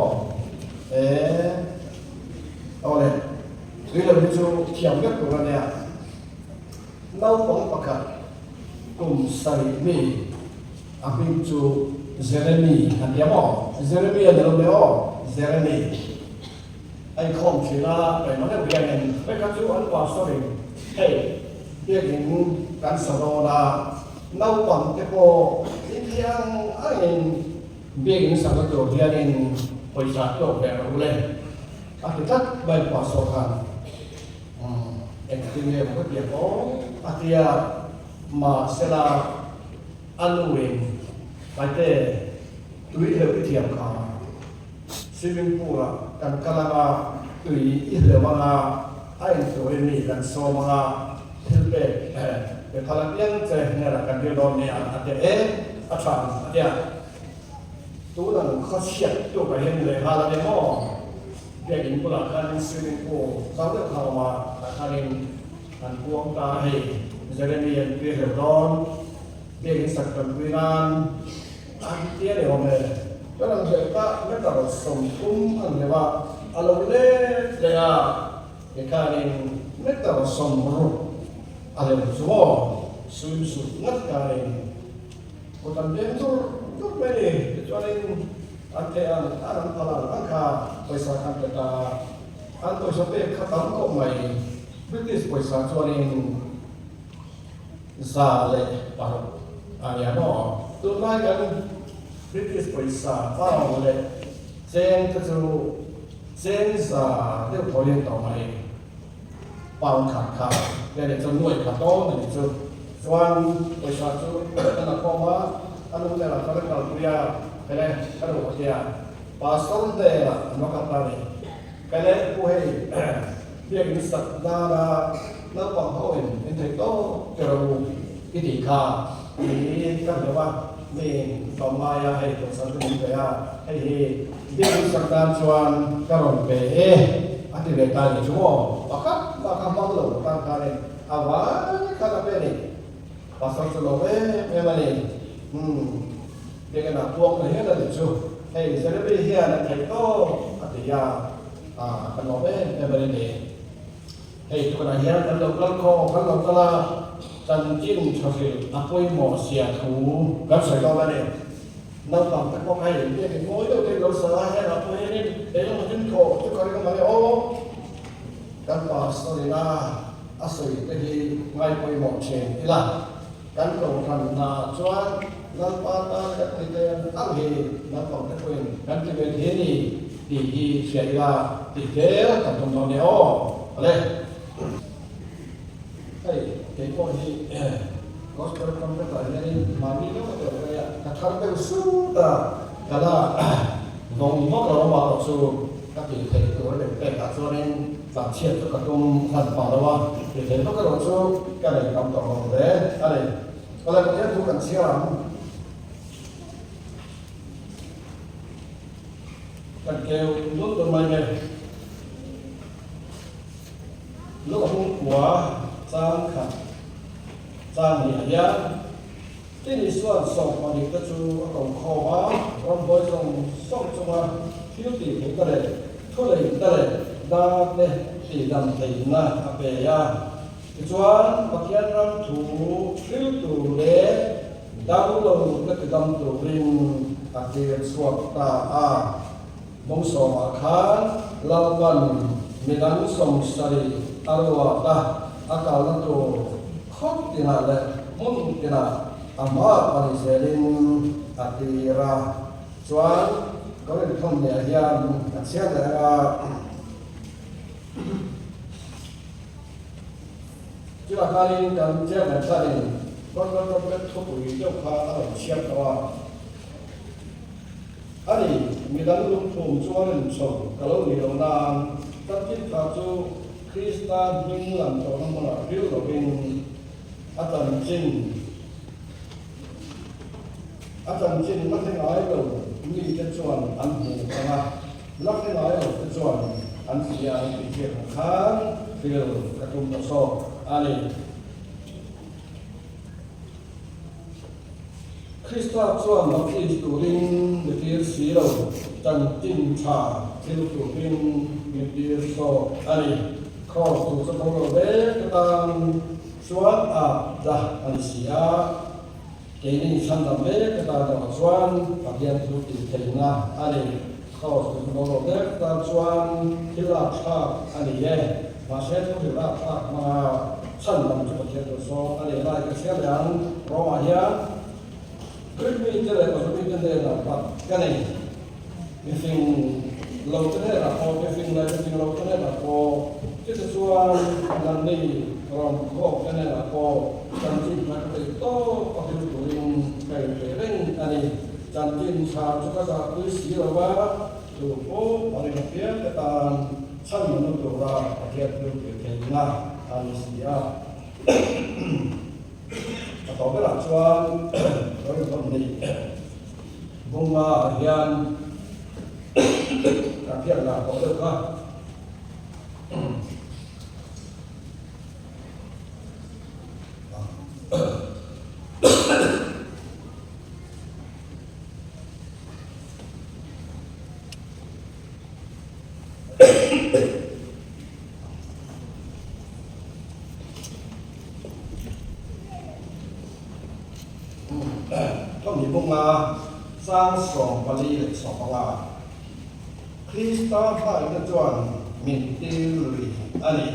Eeh, aw le, tui leu hi chu thiam vek tur a nia. Naupang pakhat kum sarih mi a hming chu Jeremy a nia maw? Jeremy a ni lo mai aw, Jeremy. A inkhawm thin a, taima deuh hianin veka chu an pastor in hei biakin kan sa dawn a, naupang te pawh inthiang angin biakin sakna tur hianin pawisa tawk ve rawh u le a ti tlat mai pastor khan. Engtin nge maw ka ti ang aw a ti a, mahsela a nuin Paite tui hleuh i thiam kha swimming pool ah kan kal anga tui i hleuh anga a inturin mi kan sawm anga thil pek pe phal apiang che hnenah kan dil dawn nia a ti e a tha ang a ti a, tunang khawchhiat tuk ah hian lehnghal a ni maw? Biakinn bulah khanin swimming pool zau deuh kha a awm a, tah khanin an kuang ta a hei. Jeremy an tui hleuh dawn, biakinn sak tanpui nan an ti a ni awm e. Chuan an hleuh ta meter 30 an hleuh a, a lo let leh a, tikhanin meter 60 a hleuh chu maw swim suit ngat khanin kut an beng dur dur mai a ni. Tichuanin An thei ang an an phal ang ang kha pawisa khan pe ta a, an pawisa pek kha tam khawp mai. British pawisa chuanin 106 a nia maw? Tunlai kan British pawisa pound leh cheng te chu cheng za deuh thaw hian tawh mai. Pound khat kha nia ni chu nuai khat dawn a ni chu. Chuan pawisa chu ka la khawm a, a nu hnenah chuan ka kalpui a, Kele ka nu ka tia, Pastor hnenah an va kal ta a ni. Kele pu hei biakin sak nana naupang ho in min theih tawp che rawh u i tih kha ni ka hlauh a, mi in tlawm ngai a hei pawisa chu min pe a, hei hi biakin sak nan chuan ka rawn pe e a ti ve ta a ni chu maw, pakhat mah kha hmang lo tan khanin A vai khan a pe a ni. Pastor chu lo em em a ni. Umm, Biakinah puang ta hial a ni chu. Hei, Jeremy hian a theih tawp a ti a, ah, kan lawm em em a ni ni. Hei, tunah hian kan lo kal khawm, kan lo kal a, chanchin tha hrilh a pawimawh zia thu kan sawi dawn a ni. Naupang te pawh hei, biakin mawi deuh te in lo sa a, hengah pawh hianin eng emaw thil thawh chu ka ring a ni aw. Kan pastor ina a sawi te hi ngaipawimawh thin ila, kan kohhran hna chuan Lalpa tan kan ti te ang hi naupang te pawhin kan ti ve thei a ni tih hi hria ila tih zel kan tum dawn nia aw. Awle. Hei kei pawh hi Gospel trumpet ah hianin mahni deuh a tel ka nia, ka thar deuh sut a, ka la vawng vak lo amah erawh chu ka tih theih tur a nih pek ah chuanin tlanchhiat chu ka tum hlan pah lo a, tih theih vak erawh chu ka nei tam tawh lo hle a ni. Awle Pathian thu kan chhiar ang. Kan keu dun dun mai nge. Luka hung kua chang khat chang ni ah hian Tin Isua'n 12 te chu a ko khawm a, ramhuai zawng zawng chunga thil tih theihna leh thuleihna leh date tihdam theihna a pe a. Tichuan, Pathian ram thu hril tur leh damlo te tidam turin a tir chhuak ta a. Bawng sawmah khan Lalpan midang 70 a ruat a, a kalna tur khawp tinah leh hmun tinah a hma pani zelin a tir a. Chuan Korinthon nia hian a chhiar leh ang a. Chutah khanin kan chairman khanin Gospel Trumpet thupui deuh kha a rawn chhiar tawh a. A ni, midang lungphum chuan in chho ka lo ni lo nan, ka thil kha chu Krista hming lam tawhna hmunah hril lovin a chanchin a chanchin la hre ngai lo mite chuan an hmu ang a, la hre ngai lo te chuan an hria ang tih hriat ang khan hril ka tum ta zawk a ni. Krista chuan baptis turin mi tir si lo, chanchin tha thil turin mi tir zawk a ni. Kraws tur chu tho lo vek te tan chuan a dah a ni si a, keini chhandam vek te tan erawh chuan Pathian thu tih theihna a ni. Kraws tur chu tho lo vek te tan chuan thil lak thlak a ni e, mahse thu thil lak thlak hmanga. Chhan lam chu Pathian tur zawng a nei lai ka hria leh ang. Rome-ah hian Greek mite leh Pazu mite hnenah bat ka nei. Mifing lo te hnenah pawh, mifing leh mifing lo te hnenah pawh, chute chuan nangni Rom khawk te hnenah pawh chanchin tha ka peih tawp a hil turin ka inpe reng a ni. Chanchin tha chu ka zahpui si lo va, chu pawh a rin apiang te tan chhan nunna tura Pathian thil tih theihna a ni si a. A tawh berah chuan Rawihawm nih bunga ah hian kan hriat lah tawh deuh kha. Thawmhni bunga chang 14 15 Krista hmangaihna chuan min tir lui a ni.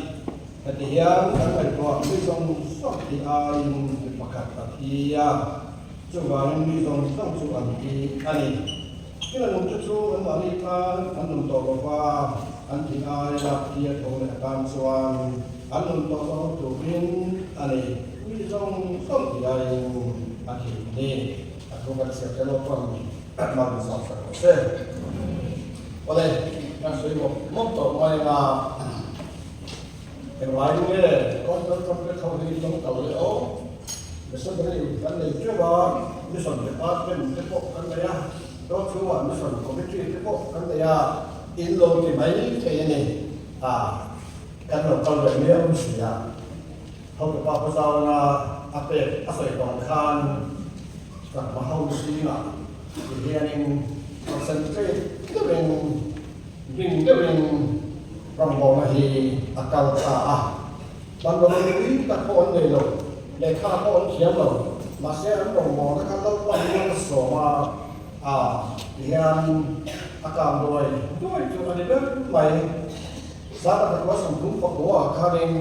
Heti hian kan ngaihtuah mi zawng zawng tih aiin mi pakhat a thi a, chuvangin mi zawng zawng chu an thi a ni. Thil a nungte chu anmahni tan an nun tawh lo va, an thih aia thi a tho leh atan chuan an nun tawh lo turin a ni. Mi zawng zawng tih aiin a thi a ni. A thu kan chhiar te lawk pawn mal min zawng sak rawh se. Awle, kan sawi mawp mawp tawh mai anga englai nge Gospel Trumpet ho hi tlawng kal leh aw? Missionary kan nei teuh a, Mission Department te pawh kan nei a, Dawt chhungah Mission Committee te pawh kan nei a, in lo ti mai thei a ni. A, kan lo kal ve miau si a. Hotupa Pu Zauna a pek a sawi tawng khan Chakma ho zingah ti hianin concentrate deuhin, ring deuhin rawngbawlna hi a kal ta a. Bangalore pui tak pawh an nei lo, lehkha pawh an thiam lo, mahse an rawngbawlna kha Lalpan a sawm a, a tihian a kang duai duai chu a ni ber mai. Zan a 39 khanin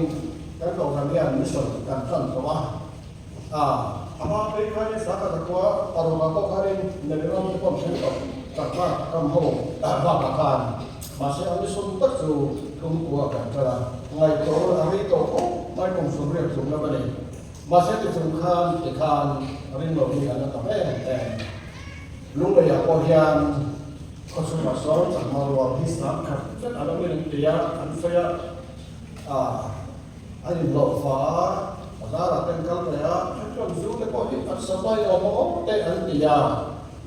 kan kohhran hian mission kan tan tawh a, a ama phei khanin 106 pawh khanin Neriram te pawh an thleng tawh chakma ram ho bakah khan mahse a mission tak chu thumkua kan tan a, ngaihtuah a rei tawh khawp mai kum 80 tluk lam a ni. Mahse tichung khan tikhan ring lo hi an la tam em em. Lungleiah pawh hian khawchhungah sawn chakma rual hi sang khat vek a lo in ti a, an sawi a, ah an inhlawh fa a, bazarah te an kal ve a, then chuan zu te pawh hi an supply awm awm te an ti a,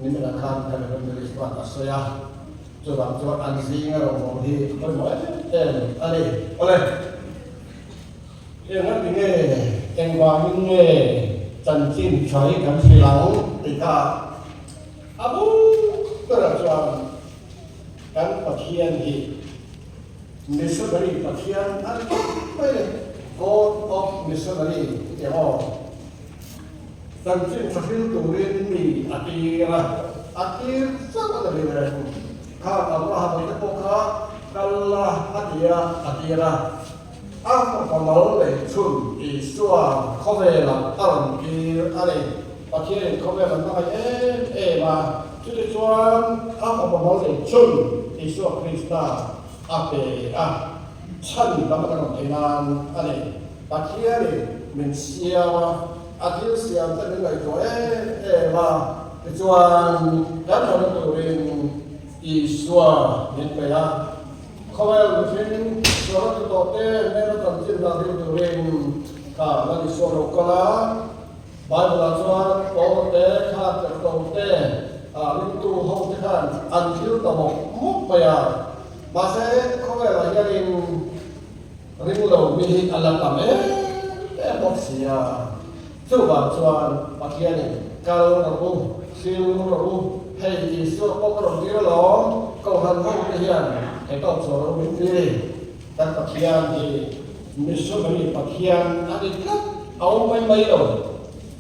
niminah khan kan evangelist chuan a sawi a, chuvang chuan an zinga rawngbâwl hi a pawimawh em em a ni. Awle. Engati nge, engvangin nge chanchin tha hi kan hrilh ang tih kha a buk berah chuan kan Pathian hi Missionary Pathian a ni tawp mai le, God of Missionary i ti ang aw. Chanchin tha hril turin mi a tir a, a tir chauh a ni reng. Kha Abraham-a te pawh kha kal la a ti a, a tir a. A fapa mal leh chhun Isua khawvelah a rawn kir a ni. Pathianin khawvel an hmangaih em em a, chutichuan a fapa mal leh chhun Isua Krista a pe a, chhan lam a kan awm theih nan a ni. Pathianin min siam a, a thil siam te min ngaihtuah em em a, tichuan kan hlawhna turin Isua min pe a. Khawvel mihring suala ti tawh te hnena chanchin dah ding turin kha Lal Isua lo kal a. Bible-ah chuan Paula te, kha Terto te, ringtu ho te khan an thil ta mawp mawp mai a. Mahse, khawvelah hianin ring lo mi hi a la tam em em bawk si a. Chuvang chuan Pathianin kal rawh u, hril rawh u, hei Isua pawh ka rawn tir alawm, Kohhran ho te hian he tawp chhuah rawh u min ti. Kan Pathian hi missionary Pathian a ni tlat, a awm mai mai lo.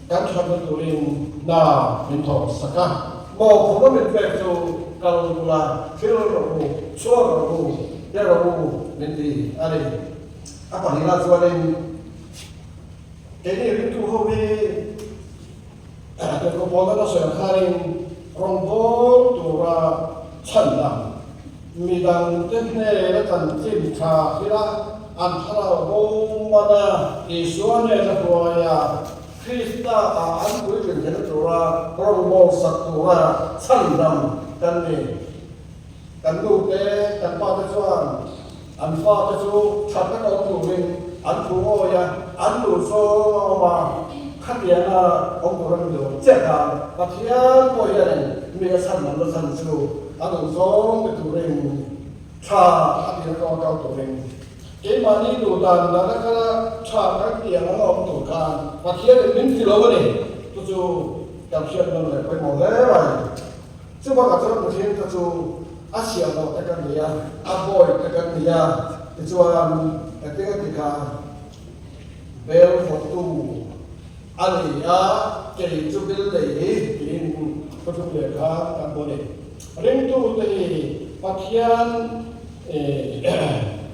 Kan thatna turin hna min thawk sak a, mawhphurhna min pek chu kal ula, hril rawh u, chhuak rawh u, pe rawh u min ti a ni. A pahnihna chuanin. Keini ringtu ho hi Tirhkoh Paula sawi ang khanin rawngbâwl tura chhanna midangte hnêna chanchin ṭha hrilh a, an thlarau bo mana Isua hnêna hruaia Krista ah an puitlin theihna tura rawngbâwl sak tura chhandam kan ni. Kan nu te, kan pa te chuan an fate chu ṭha taka awm turin an thu ngawi a, an duh zawng a awm a, khatianga awm tur an duh chiah khan Pathian pawh hianin mi a chhan lam la chhan chu a duh zawng pe turin ṭha a tihna kawnga kal turin keimahni duh dan dana kala ṭha kan tih ang anga awm tur khan Pathianin min ti lo a ni. Chu chu kan hriat nawn leh pawimawh hle mai. Chu bakah chuan mihring te chu a chhiah loh te kan ni a, a bawi te kan ni a, tichuan engtin a ti kha bel vawtu a ni a, kei chu bil nei hi tiin thutlung leh kha kan hmu a ni. Ringtu te hi Pathian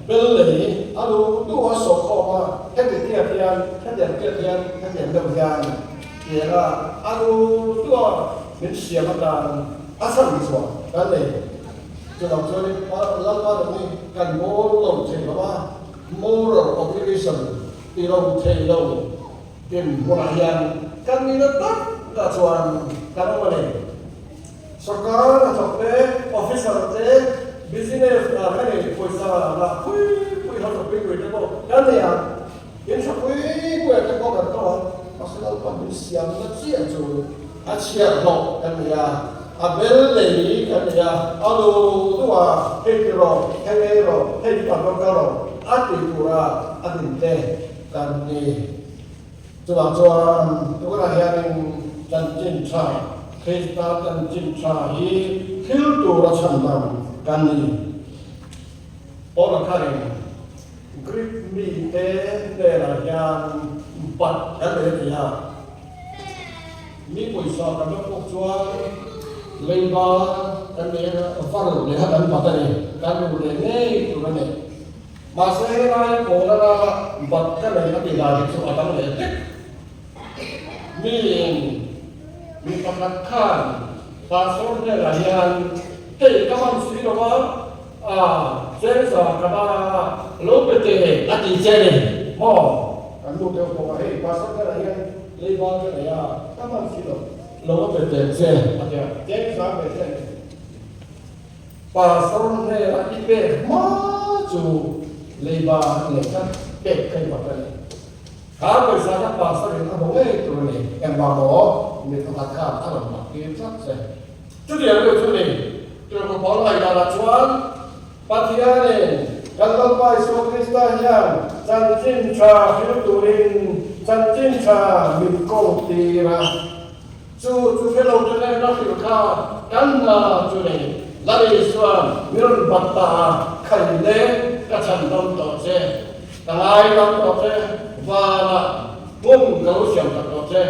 bel lei a duh duh a sawhkhawm a, heti tiat hian, hetiang tiat hian, hetiang deuh hian tiang a, a duh duh a min siam atan a chhan chhuah kan nei. Chuvang chuanin Lalpa lam hi kan mawl lo thei lo a, moral obligation ti lo thei lo tin hmunah hian kan nihna tak tak chuan kan awm a ni. Sorkar hnathawk te, officer te, business ah ka nei pawisa lah pui pui hausa pui pui te pawh kan nei ang. In tha pui pui ah te pawh kan tawh ang. Mahse Lalpa min siamna chiah chu a chhiahhlawh kan nei a, a bel lei kan nei a, a lu duh a, hei ti rawh, hei ei rawh, hei ti pan rawh kal rawh a ti tura a din te kan ni. Chuvang chuan tunah hianin chanchin tha, Krista chanchin tha hi thil tura chhandam kan ni. Paula khanin Greek mite hnenah hian bat kan nei a ti a. Mi pawisa kan ram pawh chuan leiba kan nei a, far leh a kan bat a ni, kan ru leh ngei tur a ni. Mahse helai Paula bat ka nei a ti dan hi chu a dang leh hlek. Miin mi pakhat khan pastor hnenah hian hei ka man si lo va, a chengza ka ba lo pe teh a ti che ni maw? Kan nu deuh bawk a, hei pastor hnenah hian leiba ka nei a, ka man si lo, lo a pe teh che a ti a, chengza pe che ni. Pastor hnenah i pek hma chu leiba leh kha pek ka i bat a ni. Kha pawisa kha pastor in a hmu ngei tur a ni. Engvang maw? Mi pakhat khan a rawn bat tir tlat che. Chutiang deuh chu ni. Tirhkoh Paul ngaihdanah chuan Pathianin kan Lalpa Isua Krista hian chanchin tha hril turin chanchin tha min kawngtir a. Chu chu hre lo te nen a hrilh kha kan hna chu ni. Lal Isua'n min rawn bat ta a, Khai le, ka chhan dam tawh che, ka ngai dam tawh che, vanah hmun ka lo siam tak tawh che,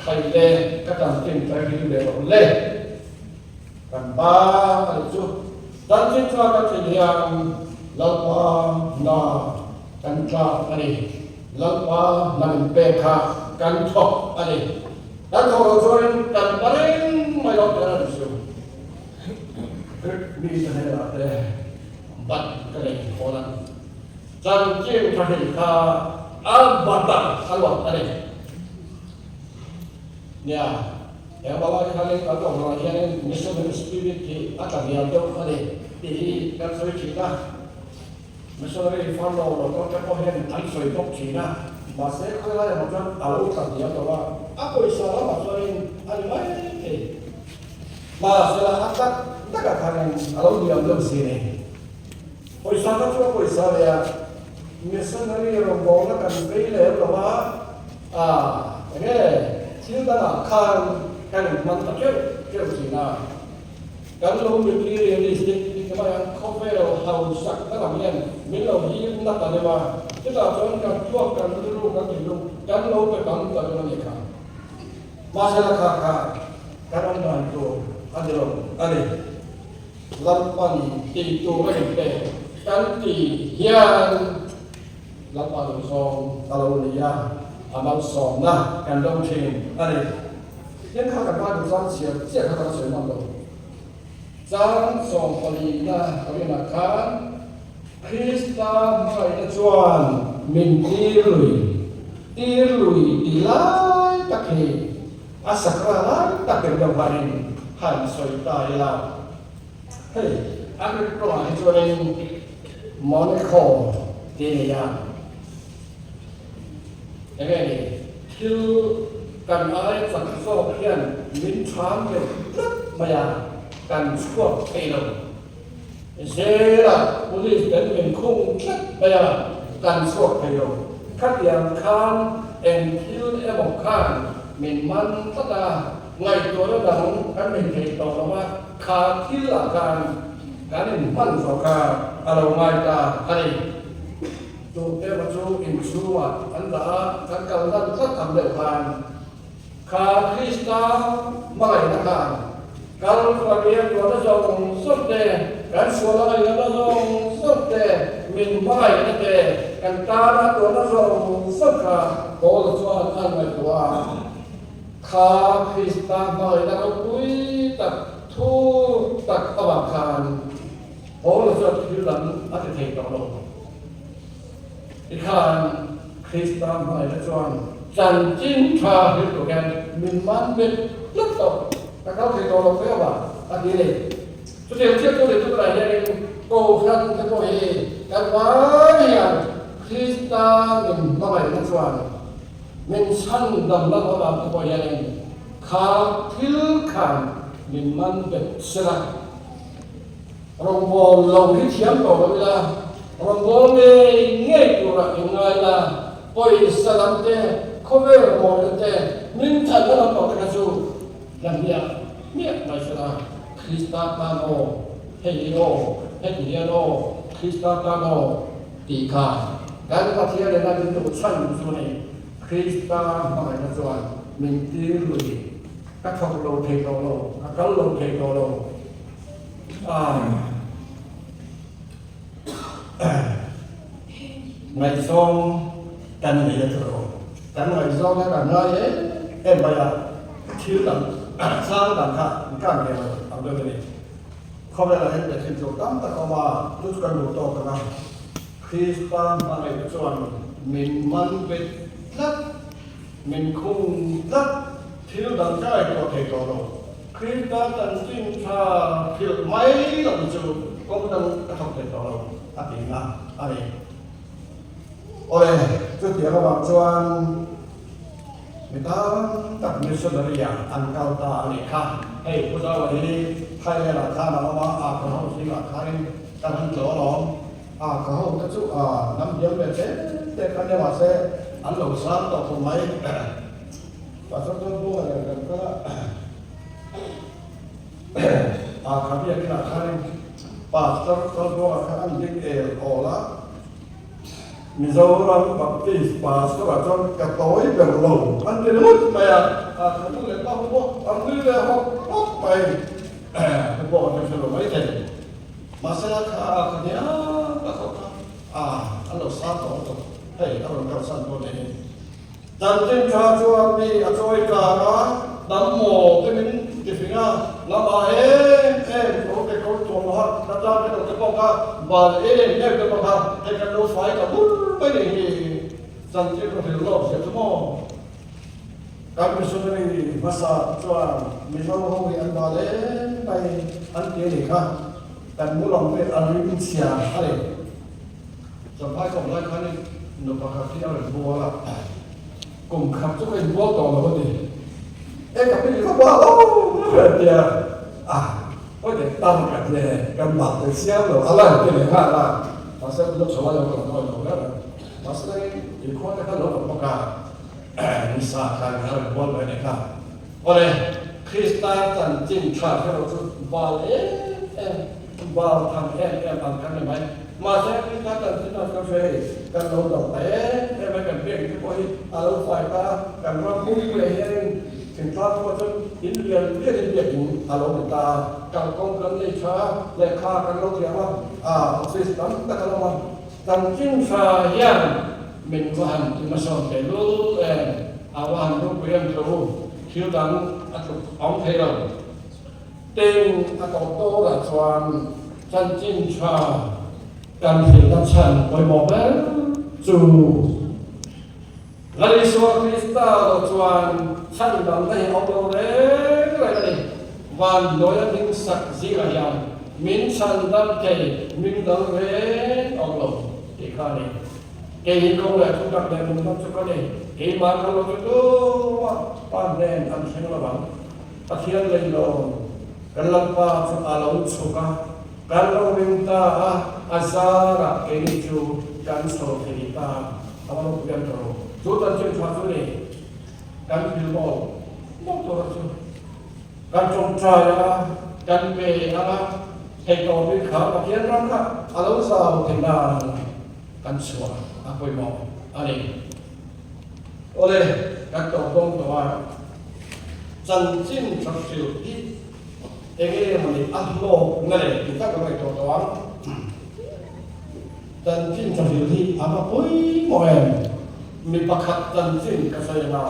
khai le, ka chanchin ka hrilh ve rawh le. Kan pa a nih chu. Chanchin chuan kan thil hian Lalpa hna kan tlak a ni. Lalpa hna min pek kha kan thawk a ni. Kan thawk loh chuanin kan pa reng mai lo tih a ni chu. Greek mite hnenah te bat ka nei hawn a, chanchin tha hrilh kha a bat a, a luat a ni. Nia, heng bangah khanin kan awmah hianin missionary spirit hi a tla hniam deuh a ni tih hi kan sawi thin a. Missionary fund lo lo tawk te pawh hian an sawi bawk thin a, mahse khawi lai emaw chuan a lo tla hniam lo a, a pawisa lamah chuanin a ni mai thei. Mahse a tak takah khanin a lo hniam deuh si ni. Pawisa kha chu a pawisa leh a, missionary rawngbawlna kan vei lem lo a, a enge thil dangah khan kan inhman ta keuh keuh thin a. Kan lo materialistic ti te mai ang, khawvel hausak na lam hian min lo hip na ta deuh a, chutah chuan kan tuak kan rilru kan thinlung kan lo pe tam ta deuh a ni kha. Mahse la kha kha kan awm dan tur a ni lo a ni. Lalpan ti tur a inpek kan ti hian Lalpa duhzawng a lo ni a. a malsawmna kan dawng thin a ni. Tin, kha kan Bible chang chhiar chiah kha kan sawi hman lo. Chang sawmpalina rinah khan Krista hmangaihna chuan min tir lui, tir lui tih lai tak hi a sakra lai tak deuh deuh hanin han sawi ta ila. Hei a Greek tawngah hi chuanin Monaco tih a ni a, enge ni thil kan ai chak zawk hian min chhan deuh tlat mai a, kan chhuak thei lo. Zela police ten min khung tlat mai a, kan chhuak thei lo. Khatiang khan eng thil emaw khan min man tlat a, ngaihtuahna dang kan nei thei tawh lo a, kha thil ah khan kan inhman zawh kha a lo ngai ta a ni. Tute emaw chu inchhungah an dah a, kan kal dan tlat ang deuh khan kha Krista hmangaihna khan kal Faria tuahna zawng zawng te, kan sual a ngaihna zawng zawng te, min hmangaihna te, kan tana tuahna zawng zawng kha Paula chuan a ngaihtuah a. Kha Krista hmangaihna ropui tak thu tak avang khan Paula chuan thil dang a ti thei tawh lo. Tikhan Krista hmangaihna chuan chanchin tha hrilh tur hian min man bet tlat tawh. Ka kal thei tawh lo mai avang a ti a ni. Chutiang chiah chu leh tunah hianin Kohhran te pawh hi kan vai hian Krista min hmangaihna chuan Min chhan dam lam avang te pawh hianin kha thil khan min man bet sela. Rawngbâwl lo hi thiam tawh lo ila, rawngbâwl ngei ngei turah in ngai la, pawisa lam te, khawvel mawina te, min thanna lam pang te kha chu la hmiah hmiah mai sela, Krista tan aw, hei hi aw, heti hian aw, Krista tan aw, Tih kha kan Pathian in a min duh chhan chu ni. Krista hmangaihna chuan min tir lui. Ka thawk lo thei tawh lo, ka kal lo thei tawh lo. Ngaihzawng kan nei a turo. Kan ngaihzawng hi kan ngai em em mai a, thil dang chang dang kha kan ve lo ang deuh a ni. Khawvelah hian tehkhin tur tam tak a awm a, chu chu kan duh tawk ang a. Krista hmangaihna chuan min man bet tlat, min khung tlat, thil dang kai tuah thei tawh lo. Krista chanchin tha hrilh mai lo chu kawng dang ka thawk thei tawh lo a ti na a ni. Awle, chutiang avang chuan Mi tam tak missionary ah an kal ta a nih kha. Hei Pu Zaua hi Thailand ah khan a awm a, a ka ho zingah khanin kan han tlawh alawm. A ka ho te chu a hnam hniam ve te te kha nia mahse an lo sang tawh khawp mai. Pastor chuan Bunga nen kan kal a, a kha biakinah khanin Pastor Chalbuanga kha an ding el awl a. Mizoram Baptist Pastor ah chuan ka tawi ber lo an ti ringawt mai a, a ka nu leh pa ho pawh an nui leh hawk hawk mai, ka pawh an hre lo mai thei. Mahse a kha a kha nia ka thawk kha a an lo sa tawh lutuk hei a rawn kalsan dawn e. Chanchin tha chuan mi a chawi kar a, dam maw te min ti fing a, lamah em em kawr ke kawr tuam lo ha, ka tan te lo te pawh kha bal em em te pawh kha hei kan lo fai ta bur mai nei hi chanchin ka hrilh lawk zia chu maw. Kan missionary hmasa chuan Mizo ho hi an bal em mai an ti a nih kha, kan mu lam te a rim chhia a ni. Champhai kawm lai khanin nu pakhat hi a rawn bual a, kum khat chu ka inbual tawh lo a ni. E ka pi ka bual lo ber tia a hawi leh tam ka ti e, kan bak te chiang lo a lai ti leh nghal a, mahse lo chho a lo kan hawi lo ber a, mahse inkhua te kha lo awm bawk a, nisa khan a rawn bual mai a ni kha. Awle, Krista chanchin tha hre lo chu bal em em, bal tham em em ang kan ni mai. Mahse, Krista chanchin tha kan hre hei, kan lo dam ta em em a, kan biak te pawh hi a lo fai ta a, kan ram pumpuiah hianin thingtlang pawh chuan in lian lianin biakin a lo ni ta a, kalkawng kan nei tha a, lehkha kan lo thiam a, office tam tak a lo awm a, chanchin tha hian. Min va han ti hmasawn teh lul em? A va han ropui em tho u, thil dang a tluk awm thei lo. Tin, a tawp dawrah chuan chanchin tha kan hrilhna chhan pawimawh ber chu Lal Isua Krista lo chuan chhan dangna hi a awm lo reng reng a ni. Van hnuaia hming sak zingah hian min chhan dam thei hming dang reng a awm lo tih kha a ni. Kei hi kawng leh thu tak leh nunna chu ka ni. Keimah ka lo chu tumah pa hnen an thleng lo ang. Pathian lei lawm kan Lalpa chu a lo chhuk a, kan lo ring ta a, a zarah keini chu kan chho thei ta. A va ropui em tawh. Chu chanchin tha chu ni kan thil maw maw tur a chu. Kan tawngtai a, kan pe a, thei tawh bik kha Pathian ram kha a lo zau thei nan kan chhuah a pawimawh a ni. Awle, kan tawp dawn tawh a, chanchin tha hrilh hi eng nge mawni a hlawk na leh tih tak ka ngaihtuah tawh ang. Chanchin tha hrilh hi a va pawimawh em? Mi pakhat chanchin ka sawi anga,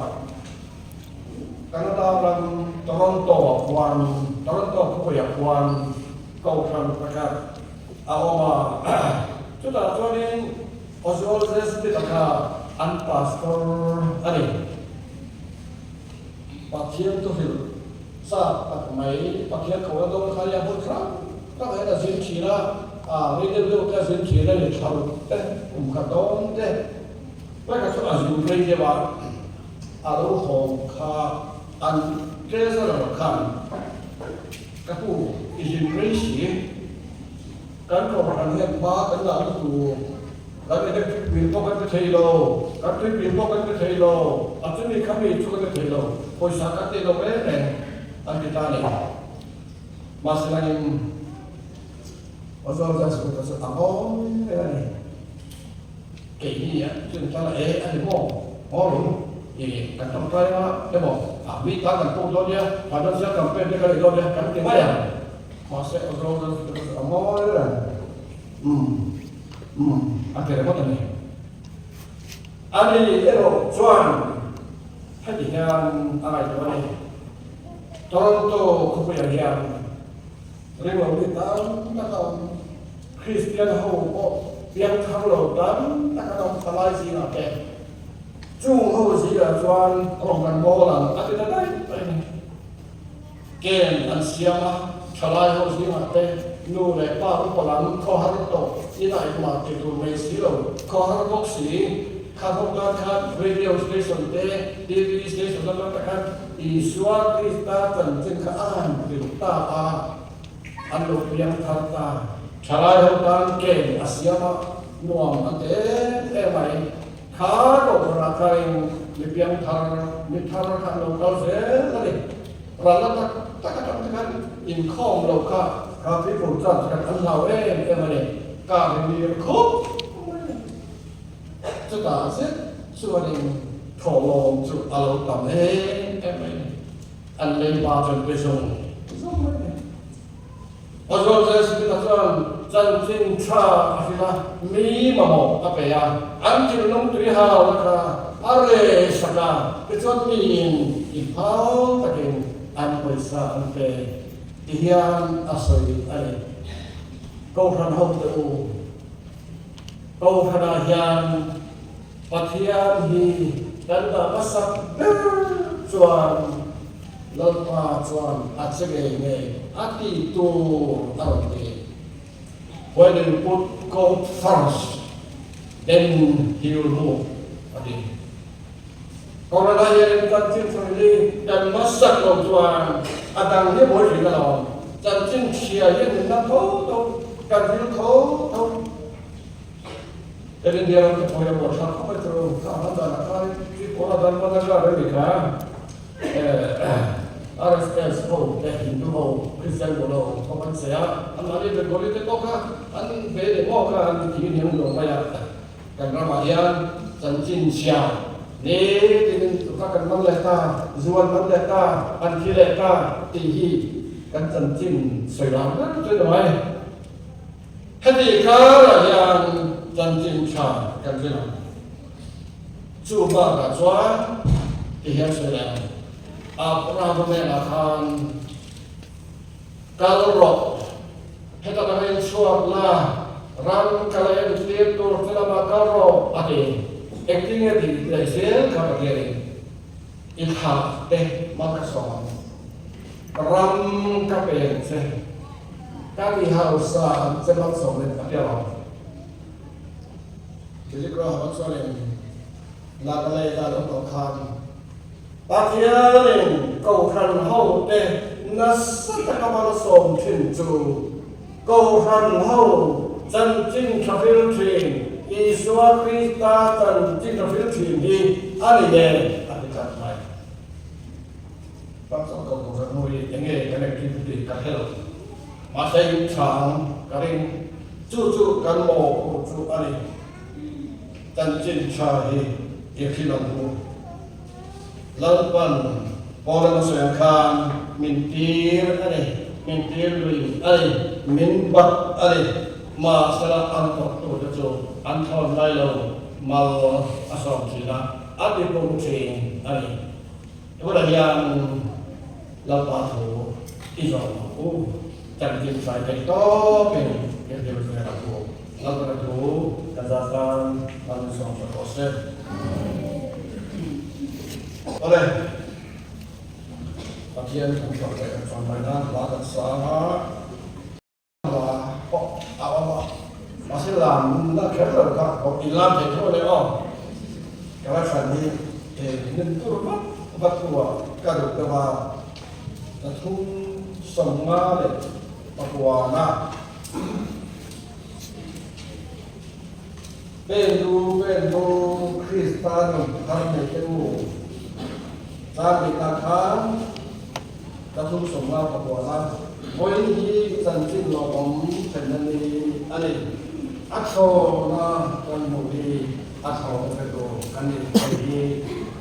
Canada ram Toronto ah khuan, Toronto khawpuiah khuan Kohhran pakhat a awm a, chutah chuanin Oswald Zesmith-a kha an pastor a ni. Pathian thuhrilh chak tak mai, Pathian kohna dawng kha nia hmun hrang hrangah hian a zin thin a, a rei deuh deuh te a zin thin a ni, thla ruk te, kum khat dawn te, pakhat chu a zin rei deuh a, a lo hawm kha an treasurer khan ka pu i zin rei si. Kan kohhran hian hma kan lah na tur, kan electric bill pawh kan pe thei lo, kan tui bill pawh kan pe thei lo, a chumi kha mi chu kan pe thei lo, pawisa kan nei lo reng reng an ti ta a ni. Mahse langin Awzawl zai sukut chu a ngawi reng a ni. Keini ah chuan tan a e a ni maw? Ngaw ru i kan tawngtai a emaw a mi tan kan puk dawn nia, financial campaign te kan nei dawn nia kan ti mai ang. Mahse Awzawl zai sukut chu a ngawi reng. Umm umm a ti ringawt a ni. Ani erawh chuan heti hian a ngaihtuah a ni. Toronto khawpuiah hian ringlo mi tam tak a awm. Kristian ho pawh piangthar lo tam tak an awm palai zingah te, chung ho zingah chuan rawng kan bawl ang a ti ta daih daih a ni. Ken an siam a, thalai ho zingah te nu leh pa upa lam khawhar tawh inah engmah ti tur nei si lo, khawhar bawk si, kha ho tan khan radio station te, TV station atang te khan Isua Krista chanchin kha a han hrilh ta a. An lo piang thar ta. Thalai ho tan ken a siam a, nuam an ti em em mai. Kha kohhranah khain mi piang thar, mi thar kha an lo kal zel a ni. Ralna tak tak atang te khan inkhawm lo kha kha people church khan an hlau em em a ni. Kar hi mir khup mai a ni. Chutah zet chuanin thawhlawm chu a lo tam em em mai a ni. An lei pa chuan pe zawng zawng mai a ni. Pastor Jesmina chuan chanchin tha a hrilh a, mi mamawh a pe a, an thinlung tui hau na kha a re sak a, tichuan miin i phal takin an pawisa an pe ti hian a sawi a ni. Kohhran hote u, Kohhranah hian Pathian hi kan dah hmasak ber chuan Lalpa chuan a che ngei ngei a tih tur a rawn ti. When you put God first, then he will move, a ti. Corona hianin chanchin thlui hi kan hmasak lo chuan a dang hi buai thin alawm. Chanchin chhia hi nunna tho tho, kan thil tho tho. Kan India ram te pawh hi a buai thlak khawp mai chu kha hman danah khan Tripura dan hman a rem i kha RSS ho te Hindu ho Christian duh lo ho an che a, anmahni Bengali te pawh kha an ve leh maw kha an ti thing hian lo mai a, kan ramah hian chanchin chhia ni tinin kha kan man leh ta, zu an man leh ta, an thi leh ta tih hi kan chanchin sawi lar ber chu a ni mai. Heti karah hian chanchin tha kan hrilh ang. Chu bakah chuan ti hian sawi leh ang, Abrahama hnenah khan kal rawh, heta ka rin chhuak la, ram ka la entir tur che lamah kal rawh a ti. Engtin nge tih leh zel kha Pathianin i thlah te mal ka sawm ang, ram ka pe ang che, ka ti hausa ang che malsawmin a ti alawm. Billy Graham-a chuanin Nagaland-a lo tawh khan Pathianin Kohhran hote nasa taka malsawm thin chu Kohhran ho chanchin tha hril thin Isua Krista chanchin tha hril thin hi a ni e a ti tlat mai. Ram chuan Kohhran ho hi enge kan engkim tih ka hre lo. Mahse in chhang ka ring. Chu chu kan mawhphurh chu a ni. Chanchin tha hi i hrilh ang u. Lalpan Paula na sawi ang khan min tir a ni, min tir lui a ni, min bat a ni. Mahsela an thawktute chu an thlawn ngai lo, mal a sawm thin a, a tipung thin a ni. Tunah hian Lalpa thu i zawm ang u. Chanchin hrai theih tawpin i hlim zel ang u. Lalpana thu kan zat tan Lal min sawm sak rawh se. Awle, Pathian kan fak leh kan fang mai nan hla kan sang a. Hla pawh a awm a, mahse lam na kher lo kha pawh in lam thei tho a ni aw. Ka la thlan hi hnim tur vat vat hnuah ka duh deuh a, 359 Pen lu pen lu Krista nun thar nei te u, chan bikah khan 359. Vawiin hi chanchin lawmawm thlenna ni a ni. A thlawna kan hmuh hi a thlawna hre tur kan ni. Hei hi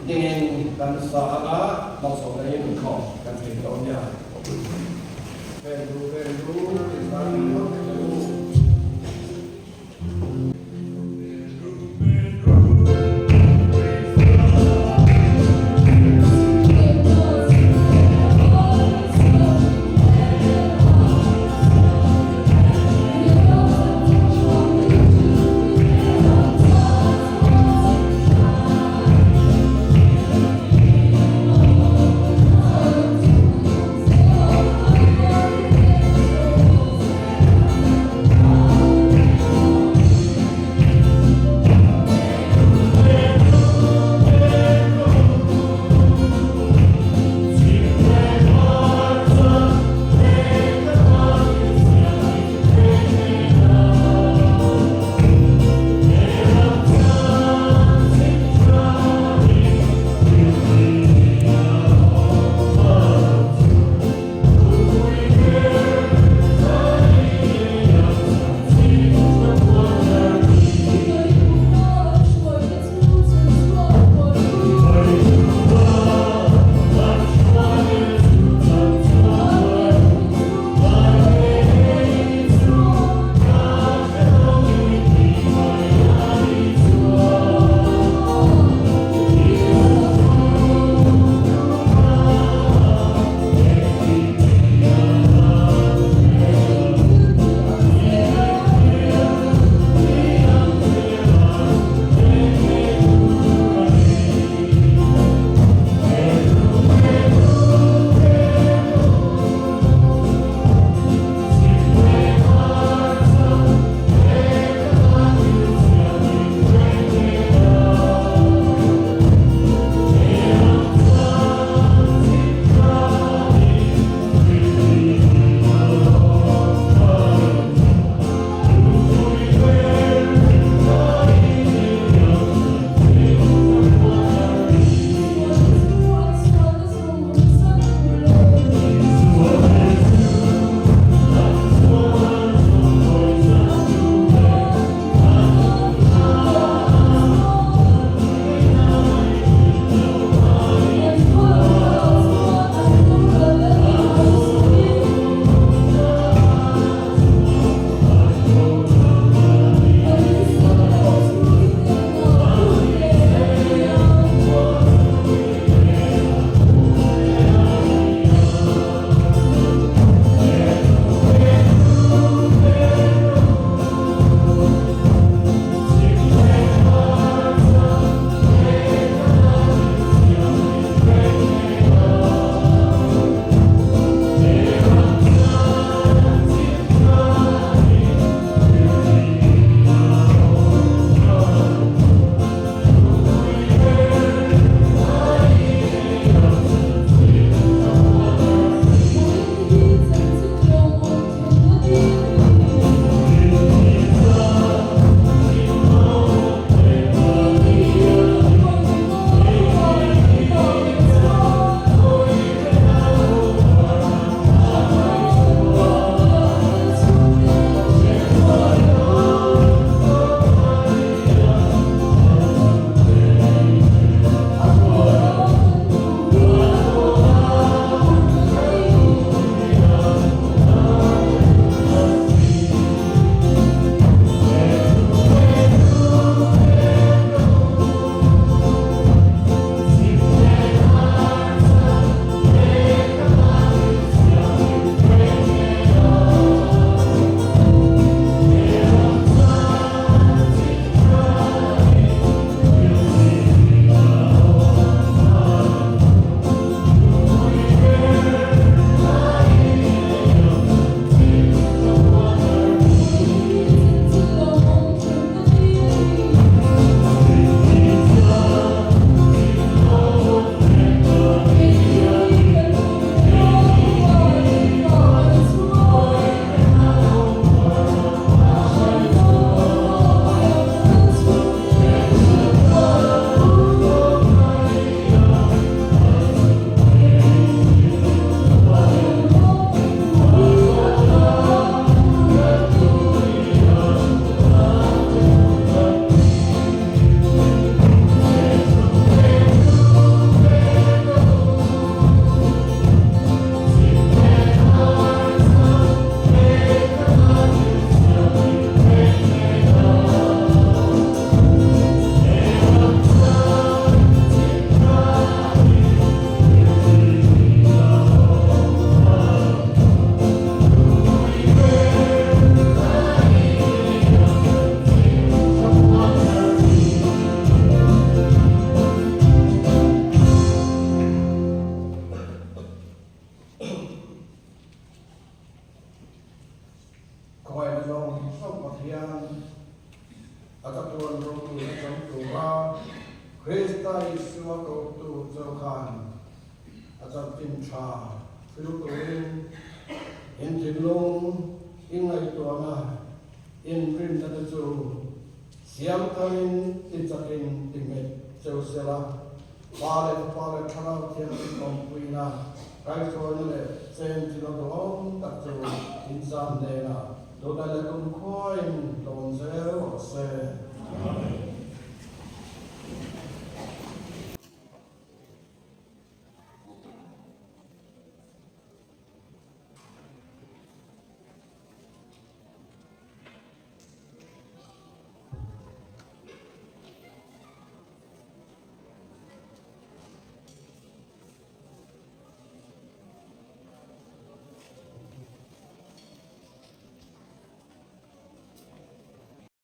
dingin kan sa anga malsawmna in khawm kan thei dawn nia. Venlu venlu Krista min hmang thei lo u. zawng Pathian a chatuan ropuina chang tura Krista Isua kotu chu khan a chanchin tha thil turin in thinlung in ngaihtuahna in rinna te chu siam tharin ti chakin ti nghet cheu sela. Pa leh Fapa leh Thlarau Thianghlim awmpuina kaihhruaina leh chen thil a duhawm tak chu in zam hnenah tunah leh kumkhuain lawm zel rawh se. Amen.